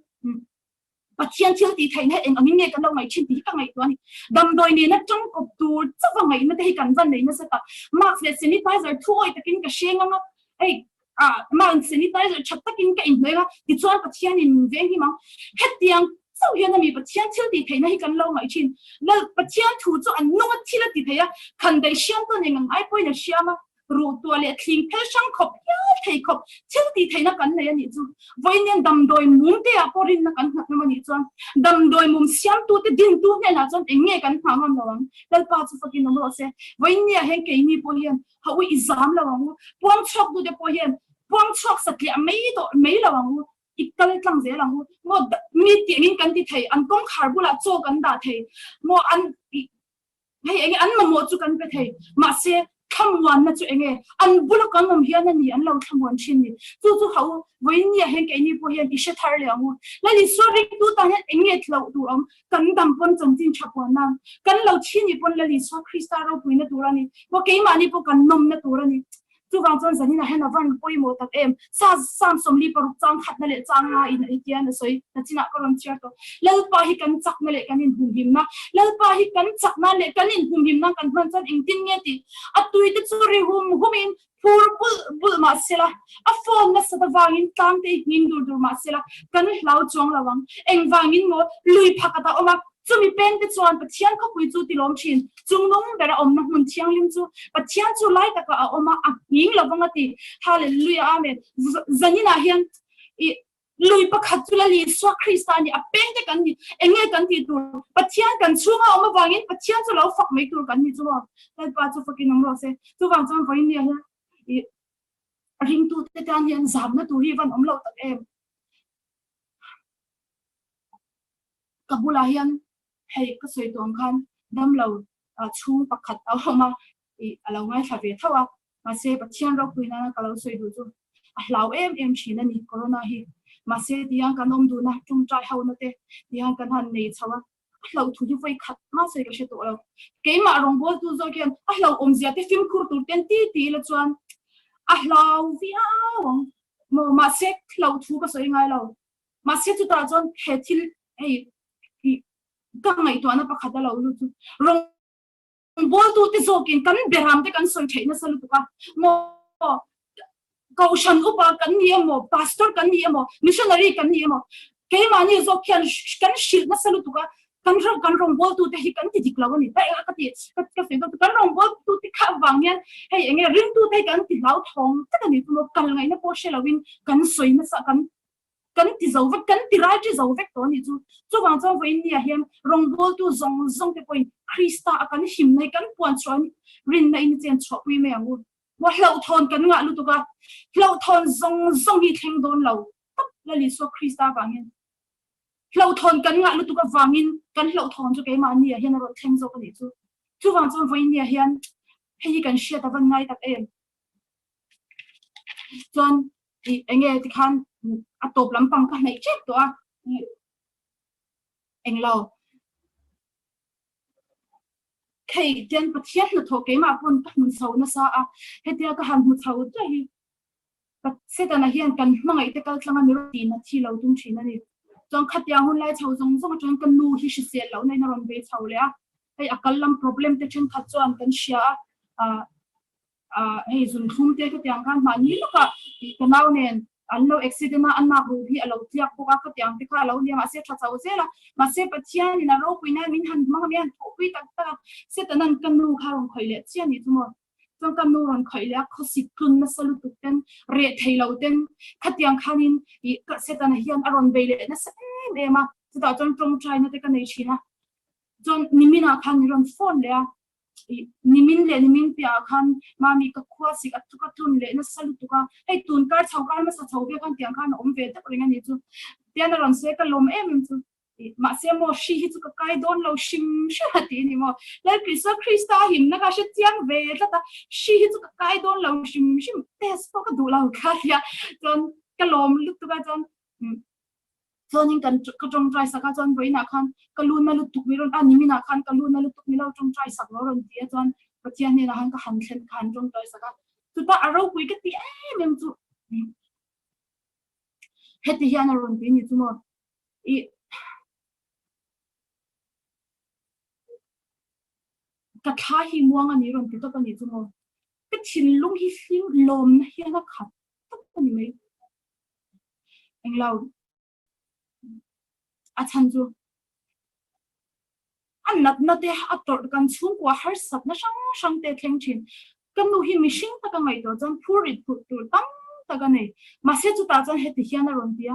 Pathian thil tih theihna hi eng angin nge kan lo ngaih thin tih hi ka ngaihtuah a ni. Damdawi nena tangkawp tur chauha ngaihna te hi kan va nei nasa tak. Mask leh sanitizer thuawi takin ka hreng ang a, hei ah mask sanitizer tha takin ka inhnawih ang a, tichuan Pathianin min veng him ang. Hetiang chauh hian a mi Pathian thil tih theihna hi kan lo ngaih thin. Lal Pathian thu chu an nunga thil a ti thei a, khandaih hriam tawn eng ang ai pawhin a hriam a. Ruh tuah leh thling phel hrang khawp hial thei khawp thil tih theihna kan nei a nih chu. Vawiin damdawi mum te ah pawh rinna kan nghat ngam a nih chuan damdawi mum siamtu te dintu hnenah chuan eng nge kan nghah ngam lo ang? Lalpa chu fakin awm rawh se. Vawiin ni ah hian keini pawh hian ha ui i zam lo ang u. Puang chhuak tu te pawh hian puang chhuak satliah mai tawh mai lo ang u. I kal tlang zel ang u. Maw mi tiangin kan ti thei, an kawngkhar bulah chaw kan dah thei. Maw an Hei enge an mamawh chu kan pe thei, mahse thlamuanna chu enge an bula kan awm hian a ni an lo thlamuan thin ni. Chu chu hau vawiin ah hian keini pawh hian i hre thar leh ang u. Lal Isua ringtu tan hian enge thlauh tur awm, kan dam pawn chanchin tha puan nan, kan lo thi ni pawn Lal Isua Krista ropuina tur a ni, maw keimahni pawh kan nawmna tur a ni. Chuvang chuan zanin ah hian a van pawimawh tak em? Sa Sam 46 chang khatna leh chang nga in a hetian a sawi nachinah ka rawn chhiar tawh. Lalpa hi kan chakna leh kan inhumhimna, Lalpa hi kan chakna leh kan inhumhimna kan hman chuan engtin nge tih a tui te chu ri hum hum in phur bulh bulh mah sela, a phone nasat avangin tlang te hi hnim dur dur mah sela kan hlau chuang lo ang. Engvangin maw lui phakhat a awm a, Chumi pengte chuan Pathian khawpui chu tilawm thin. Chungnung bera awmna hmun thianghlim chu Pathian chu lai takah a awm a, a nghing lo vang a ti. Hallelujah Amen. Zaninah hian i lui pakhat chu Lal Isua Krista a ni, a pengte kan ni. Eng nge kan tih tur? Pathian kan chhunga awm avangin Pathian chu lo fak mai tur kan ni chu maw? Lalpa chu fakin awm rawh se. Chuvang chuan vawiin nia hian i ringtute tan hian zamna tur hi van awm lo tak em? Ka bulah hian hei ka sawi tawh ang khan damlo chhung pakhat a awm a, ih a lo ngaithla ve tho a, mahse Pathian ropui nana ka lo sawi duh chu a hlau em em thin a ni Corona hi. Mahse tihian kan awm duhna tawngtai hona te tihian kan han nei chho a, a hlauh thu hi vawi khat mah sawi ka hre tawh lo. Keimah rawngbawltu zawk hian a hlauhawmzia te fimkhur tur ten ti ti ila chuan a hlau viau ang maw, mahse hlauh thu ka sawi ngai lo. Mahse chutah chuan he thil hei hi ka ngaihtuahna pakhat a lo lut chu rawngbawltute zawkin kan beramte kan sawi theih nasa lutuk a, maw kohhran upa kan ni emaw, pastor kan ni emaw, missionary kan ni emaw, keimahni zawk hian kan hrilh nasa lutuk a, kan ram kan rawngbawltute hi kan ti dik lo a ni. Hei ka ti ka sawi zawk chu kan rawngbawltute kha avang hian hei enge ringtute hi kan ti hlauthawng tak a ni chu maw, kal ngaihna pawh hre loin kan sawi nasa kan kan ti zo vek, kan ti rai ṭi zo vek tawh a nih chu. Chuvang chuan vawiin ni ah hian rawngbawltu zawng zawng te pawhin Krista a kan himna hi kan puan chhuah rinna in i chen chhuahpui mai ang u. Maw hlauhthawn kan ngah lutuk a, hlauhthawn zawng zawng hi thleng dawn lo tawp Lal Isua Krista avangin. Hlauhthawn kan ngah lutuk avangin kan hlauhthawn chu keimahni ah hian a rawn thleng zawk a nih chu. Chuvang chuan vawiin ni ah hian hei hi kan hriat a van ngai tak em. Chuan ih enge tikhan a tawp lampang ka hnaih tep tawh a, ih englo. Hei tian Pathian hnathawh keimah pawn ka hmu chho nasa a, hetia ka han hmu chho daih hi Setana hian kan hmangaih te kal tlang a ni rawh tiin a thi lo tum thin a ni. Chuan khatiang hun lai chho zawng zawng atangin ka nu hi hrisel loh na in a rawn bei chho leh a, hei a kal lam problem te thenkhat chuan kan hria a, ah hei zunthlum te khatiang khan mahni lawkah ih ka nau nen an lo accident a, a nak ruh hi a lo tliak bawk a, khatiang te kha a lo nia mahse tha chho zel a, mahse Pathian in a ropui nan min han hmang a, min han thawhpui tak tak a, Setanan ka nu kha rawn khawih leh chiah a nih chu maw? Chuan ka nu rawn khawih leh a, khawsik tlun nasa lutuk ten, reh thei lo ten, khatiang khanin ih Setana hian a rawn bei leh nasa em em a, chutah chuan tawngtaina te ka nei thin a, chuan niminah khan min rawn phone leh a, Nimin leh nimin piahah khan mami ka khua sik a ka tlun leh nasa lutuk a, hei tun kar chho kar hmasa chho ve khan tiang khan a awm ve deuh reng a nih chu. Tian a rawn sawi a ka lawm em em chu. Mahse maw hri hi chu ka kai dawn lo hrim hrim a ti a ni maw. Lal Isua Krista a himna kha a hre chiang ve tlat a, hri hi chu ka kai dawn lo hrim hrim test pawh ka duh lo kha tia chuan ka lawm lutuk a chuan Chuanin kan ka tawngtai sak a, chuan vawiinah khan ka lu na lutuk mi rawn a, niminah khan ka lu na lutuk mi lo tawngtai sak lo rawn ti a, chuan Pathian hnenah khan ka han thlen ka han tawngtai sak a, chutah a ropui ka ti em em chu heti hian a rawn ti ni chu maw i ka thla hi muang a ni rawn ti tawp a ni chu maw ka thinlung hi hlim lawmna hian a khat tawp a ni mai. Englo a chhan chu a natna te a tawrh kan chhungkua harsatna hrang hrang te thleng thin. Ka nu hi mihring taka ngaihtuah chuan phur rit phurh tur tam tak a nei. Mahse chutah chuan heti hian a rawn ti a,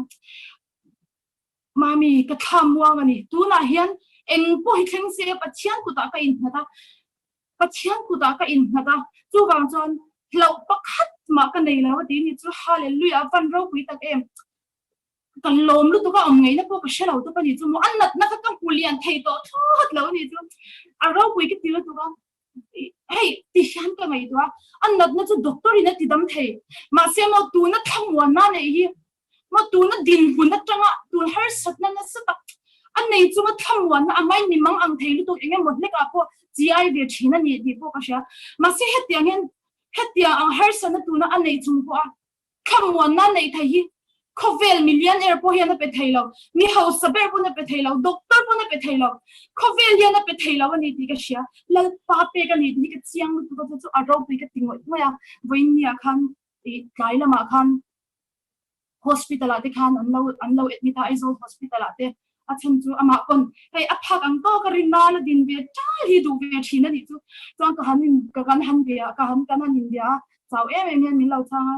Mami, ka thla muang a ni. Tunah hian eng pawh hi thleng se Pathian kutah ka innghat a, Pathian kutah ka innghat a, chuvang chuan hlauh pakhat mah ka nei lo a ti ni chu Hallelujah a van ropui tak em. Kan lawm lutuk a awm ngeina pawh ka hre lo tawp a ni chu maw a natna kha ka hmu lian thei tawh thlawt lo a ni chu a ropui ka ti lutuk a hei ti hian ka ngaihtuah a natna chu doctor in a ti dam thei mahse maw tuna thlamuanna neih hi Maw tuna dinhmun atanga tun harsatna nasa tak a nei chunga thlamuanna a ngai mi mang ang thei lutuk eng emaw hlekah pawh chi ai ve thin a ni tih pawh ka hria. Mahse hetiang hian hetiang ang harsatna tuna a neih chung pawha thlamuanna a neih thei hi khawvel millionaire pawh hian a pe thei lo, mi hausa ber pawn a pe thei lo, doctor pawn a pe thei lo, khawvel hian a pe thei lo a ni tih ka hria. Lalpa pek a ni tih hi ka chiang lutuk a, chu chu a ropui ka ti ngawih ngawih a. Vawiinniah khan ih tlai lamah khan hospital ah te khan an lo an lo admit a Aizawl hospital ah te a chhan chu amah pawn hei a phak ang tawk a rinna la din ve tal hi duh ve thin a nih chu chuan ka han in ka kan han ve a ka han kan han in bia a chau em em hian min lo chhang a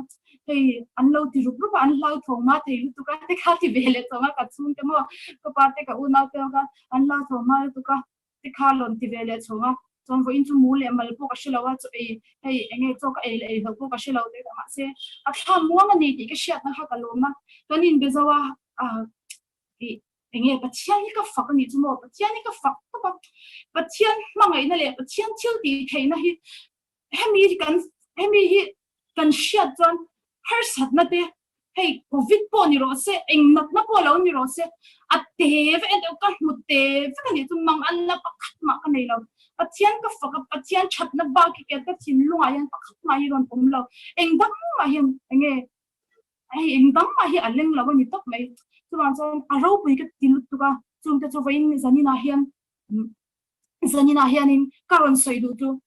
hei an lo ti rup rup a an hlau thawng ma thei lutuk a te kha ti ve leh chawng a ka chhung te maw ka pa te ka unau te ka an hlau thawng ma lutuk a te kha rawn ti ve leh chhawng a, chuan vawiin chu mu leh mal pawh ka hre lo a, chaw ei hei eng nge chaw ka ei leh ei loh pawh ka hre lo te mahse a thla muang a ni tih ka hriatna kha ka lawm a, kan inbe zo a ah ih eng nge Pathian hi ka fak a nih chu maw Pathian hi ka fak tawp a, Pathian hmangaihna leh Pathian thil tih theihna hi hemi hi kan hemi hi kan hriat chuan harsatna te hei covid pawh ni rawh se eng natna pawh lo ni rawh se a te vek en deuh ka hmu te vek a nih chu mang an na pakhat mah ka nei lo Pathian ka fak a Pathian thatna bak hi ka thinlungah hian pakhat mah hi rawn awm lo eng dang mah hian enge hei eng dang mah hi a leng lo a ni tawp mai chuvang chuan a ropui ka ti lutuk a chungte chu vawiin zaninah hian Zaninah hianin ka rawn sawi duh chu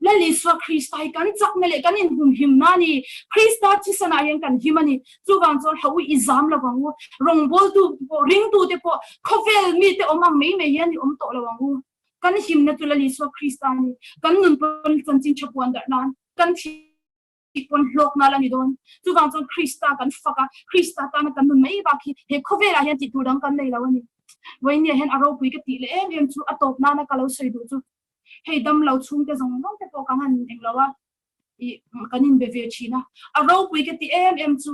Lal Isua Krista hi kan chakna leh kan inhumhimna a ni. Krista thisanah hian kan him a ni. Chuvang chuan hauh i zam lo ang u. Rawngbawltu pawh, ringtute pawh, khawvel mite awm ang mai mai hian i awm tawh lo ang u. Kan himna chu Lal Isua Krista a ni. Kan nun pawn chanchin tha puan darh nan kan thi tih pawn hlawkna la ni dawn. Chuvang chuan Krista kan fak a, Krista tana kan nun mai bak hi he khawvelah hian tih tur dang kan nei lo a ni. Vawinia hian a ropui ka tih leh em em chu a tawp nana ka lo sawi duh chu hei dam lo chhungte zawng zawng te pawh kan han eng lo a, ih kan inbe ve thin a. A ropui ka tih em em chu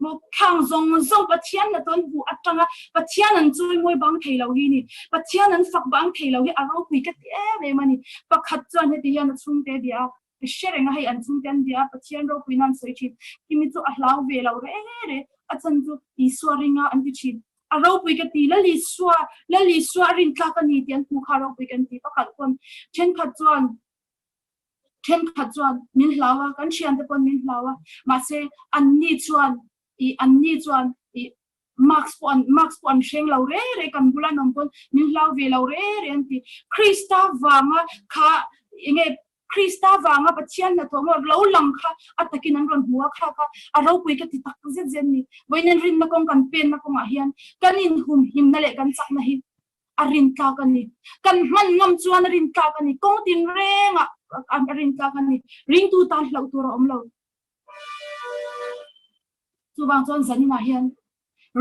Maw khang zawng zawng Pathian na tawn hmuh atanga Pathian an chawimawi bang thei lo hi ni. Pathian an fak bang thei lo hi a ropui ka ti em em a ni. Pakhat chuan heti hian a chhungte bia a, ka hre reng a hei an chhungte an bia a, Pathian ropui nan sawi thin. Kimi chu a hlau ve lo re re, a chan chu Isua ringa an ti thin. A ropui ka ti, Lal Isua, Lal Isua a rintlak a ni tih an hmuh kha a ropui kan ti. Pakhat pawn thenkhat chuan thenkhat chuan min hlau a, kan thiante pawn min hlau a, mahse anni chuan ih anni chuan ih mask pawh an mask pawh an hreng lo re re kan bula an awm pawn min hlau ve lo re re an ti. Krista vanga kha enge Krista vanga Pathian hnathawh maw lo lang kha a takin an rawn hmu a, kha kha a ropui ka ti tak zet zet ni. Vawiin rinna kawng kan penna kawngah hian kan inhumhimna leh kan chakna hi a rintlak a ni. Kan hman ngam chuan a rintlak a ni. Kawng tinrengah a rintlak a ni. Ringtu tan hlauh tur a awm lo. Chuvang chuan zaninah hian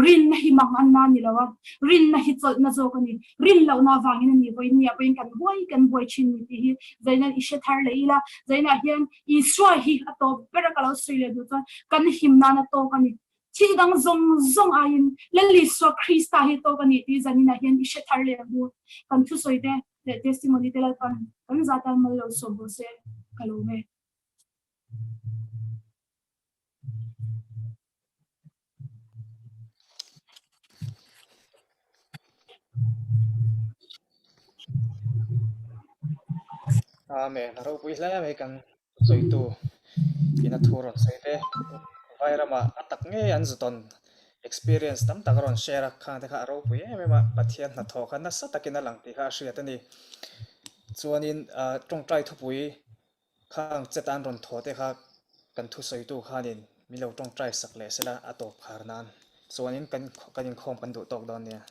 rinna hi mang an na ni lo a, rinna hi chawlhna zawk a ni. Rin lohna avangin a ni vawiin nia pawhin kan buai kan buai thin ni tih hi zaina i hre thar leh ila. Zainah hian Isua hi a tawp ber a ka lo sawi leh duh chuan kan him nana tawk a ni. Thil dang zawng zawng aiin Lal Isua Krista hi tawk a ni tih zaninah hian i hre thar leh ang u. Kan thusawi te leh testimony te Lalpan kan zah tan mal lo sawm bawk se ka lawm e. Amen. A ropui hle mai kan sawitu in a thu rawn sawi te. Vairama a tak ngei an zutawn experience tam tak a rawn share a, khang te kha a ropui em em a, Pathian hnathawh kha nasa takin a lang tih kha a hriat a ni. Chuanin tawngtai thupui Khang chet an rawn thaw te kha kan thusawitu khanin min lo tawngtai sak leh sela a tawp khar nan chuanin kan kan inkhawm kan duh tawk dawn nia.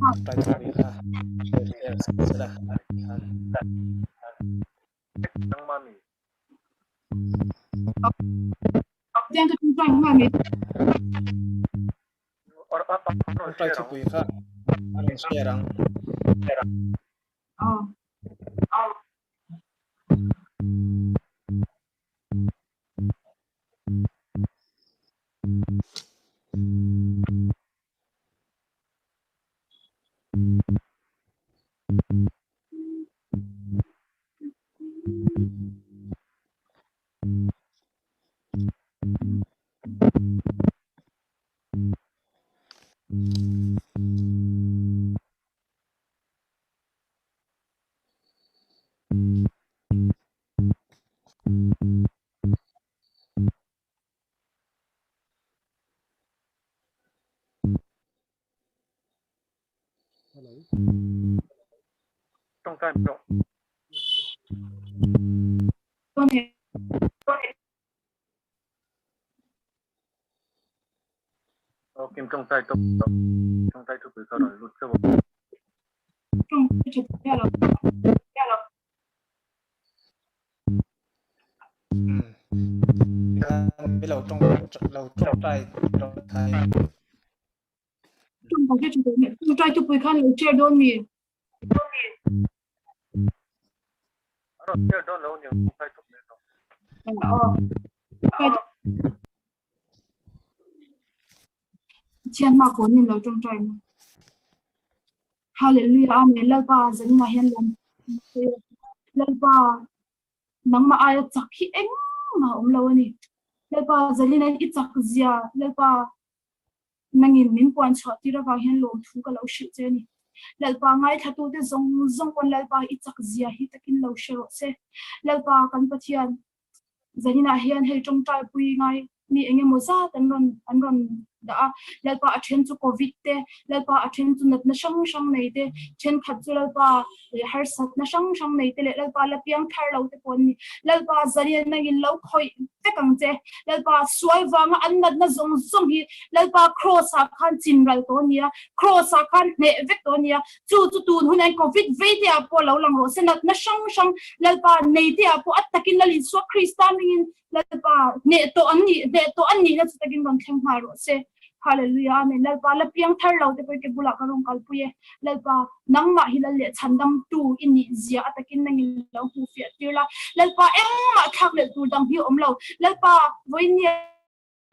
Tawngtai thupui kha share sak sela khan. Tawngtai thupui kha a rawn share ang. Tawngtai thupui khan lo share dawn mi? Pathian hma kawn in lo tawngtai na. Hallelujah Amen Lalpa zanina hian lawm Lalpa nangmah aia chak hi engmah a awm lo a ni. Lalpa zalina i chak zia Lalpa nangin min puan chhuah tir avang hian lawmthu ka lo hrilh che a ni. Lalpa ngaithlatute zawng zawng pawn Lalpa i chak zia hi takin lo hre rawh se. Lalpa kan Pathian zaninah hian hei tawngtaipui ngai mi eng emaw zat an rawn an rawn dah a, Lalpa a then chu Covid te, Lalpa a then chu natna hrang hrang nei te, thenkhat chu Lalpa harsatna hrang hrang nei te leh Lalpa la piang thar lo te pawh an ni. Lalpa zalian nangin lo khawih vek ang che. Lalpa sual vanga an natna zawng zawng hi Lalpa Kraws ah khan chin ral tawh a ni a, Kraws ah khan hneh vek tawh a ni a, chu chu tun hun hian Covid vei te ah pawh lo lang rawh se, natna hrang hrang Lalpa nei te ah pawh a takin Lal Isua Krista hmingin Lalpa hneh tawh an nih hneh tawh an nihna chu takin rawn thleng nghal rawh se. Hallelujah Amen Lalpa la piang thar lo te pawh ke bulah ka rawn kalpui e. Lalpa nangmah hi lal leh chhandam tu i nih zia a takin nangin lo hmu fiah tir la. Lalpa engmah thlak leh tur dang hi a awm lo. Lalpa vawiin nia.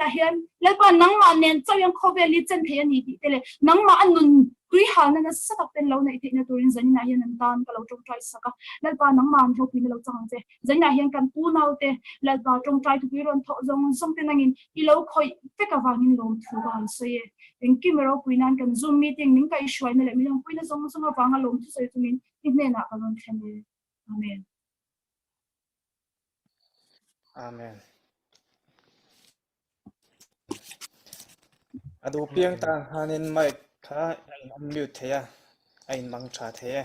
Ah hian Lalpa nangmah nen chauh hian khawvel hi chen thei a ni tih te leh nangmah a nun tui halna nasa tak ten lo neih theihna turin zaninah hian an tan ka lo tawngtai sak a. Lalpa nangmah an hlawhpuina lo chang ang che. Zaninah hian kan unaute Lalpa tawngtai thupui rawn thawh zawng zawng te nangin i lo khawih vek avangin lawmthu ka han sawi e. Engkim i ropui nan kan Zoom meeting min kaihhruaina leh min awmpuina zawng zawng avanga lawmthu sawi chungin i hnenah ka rawn thlen e. Amen. Amen. A duh piang tan khanin mic kha a in unmute thei a, a in mang tha thei e.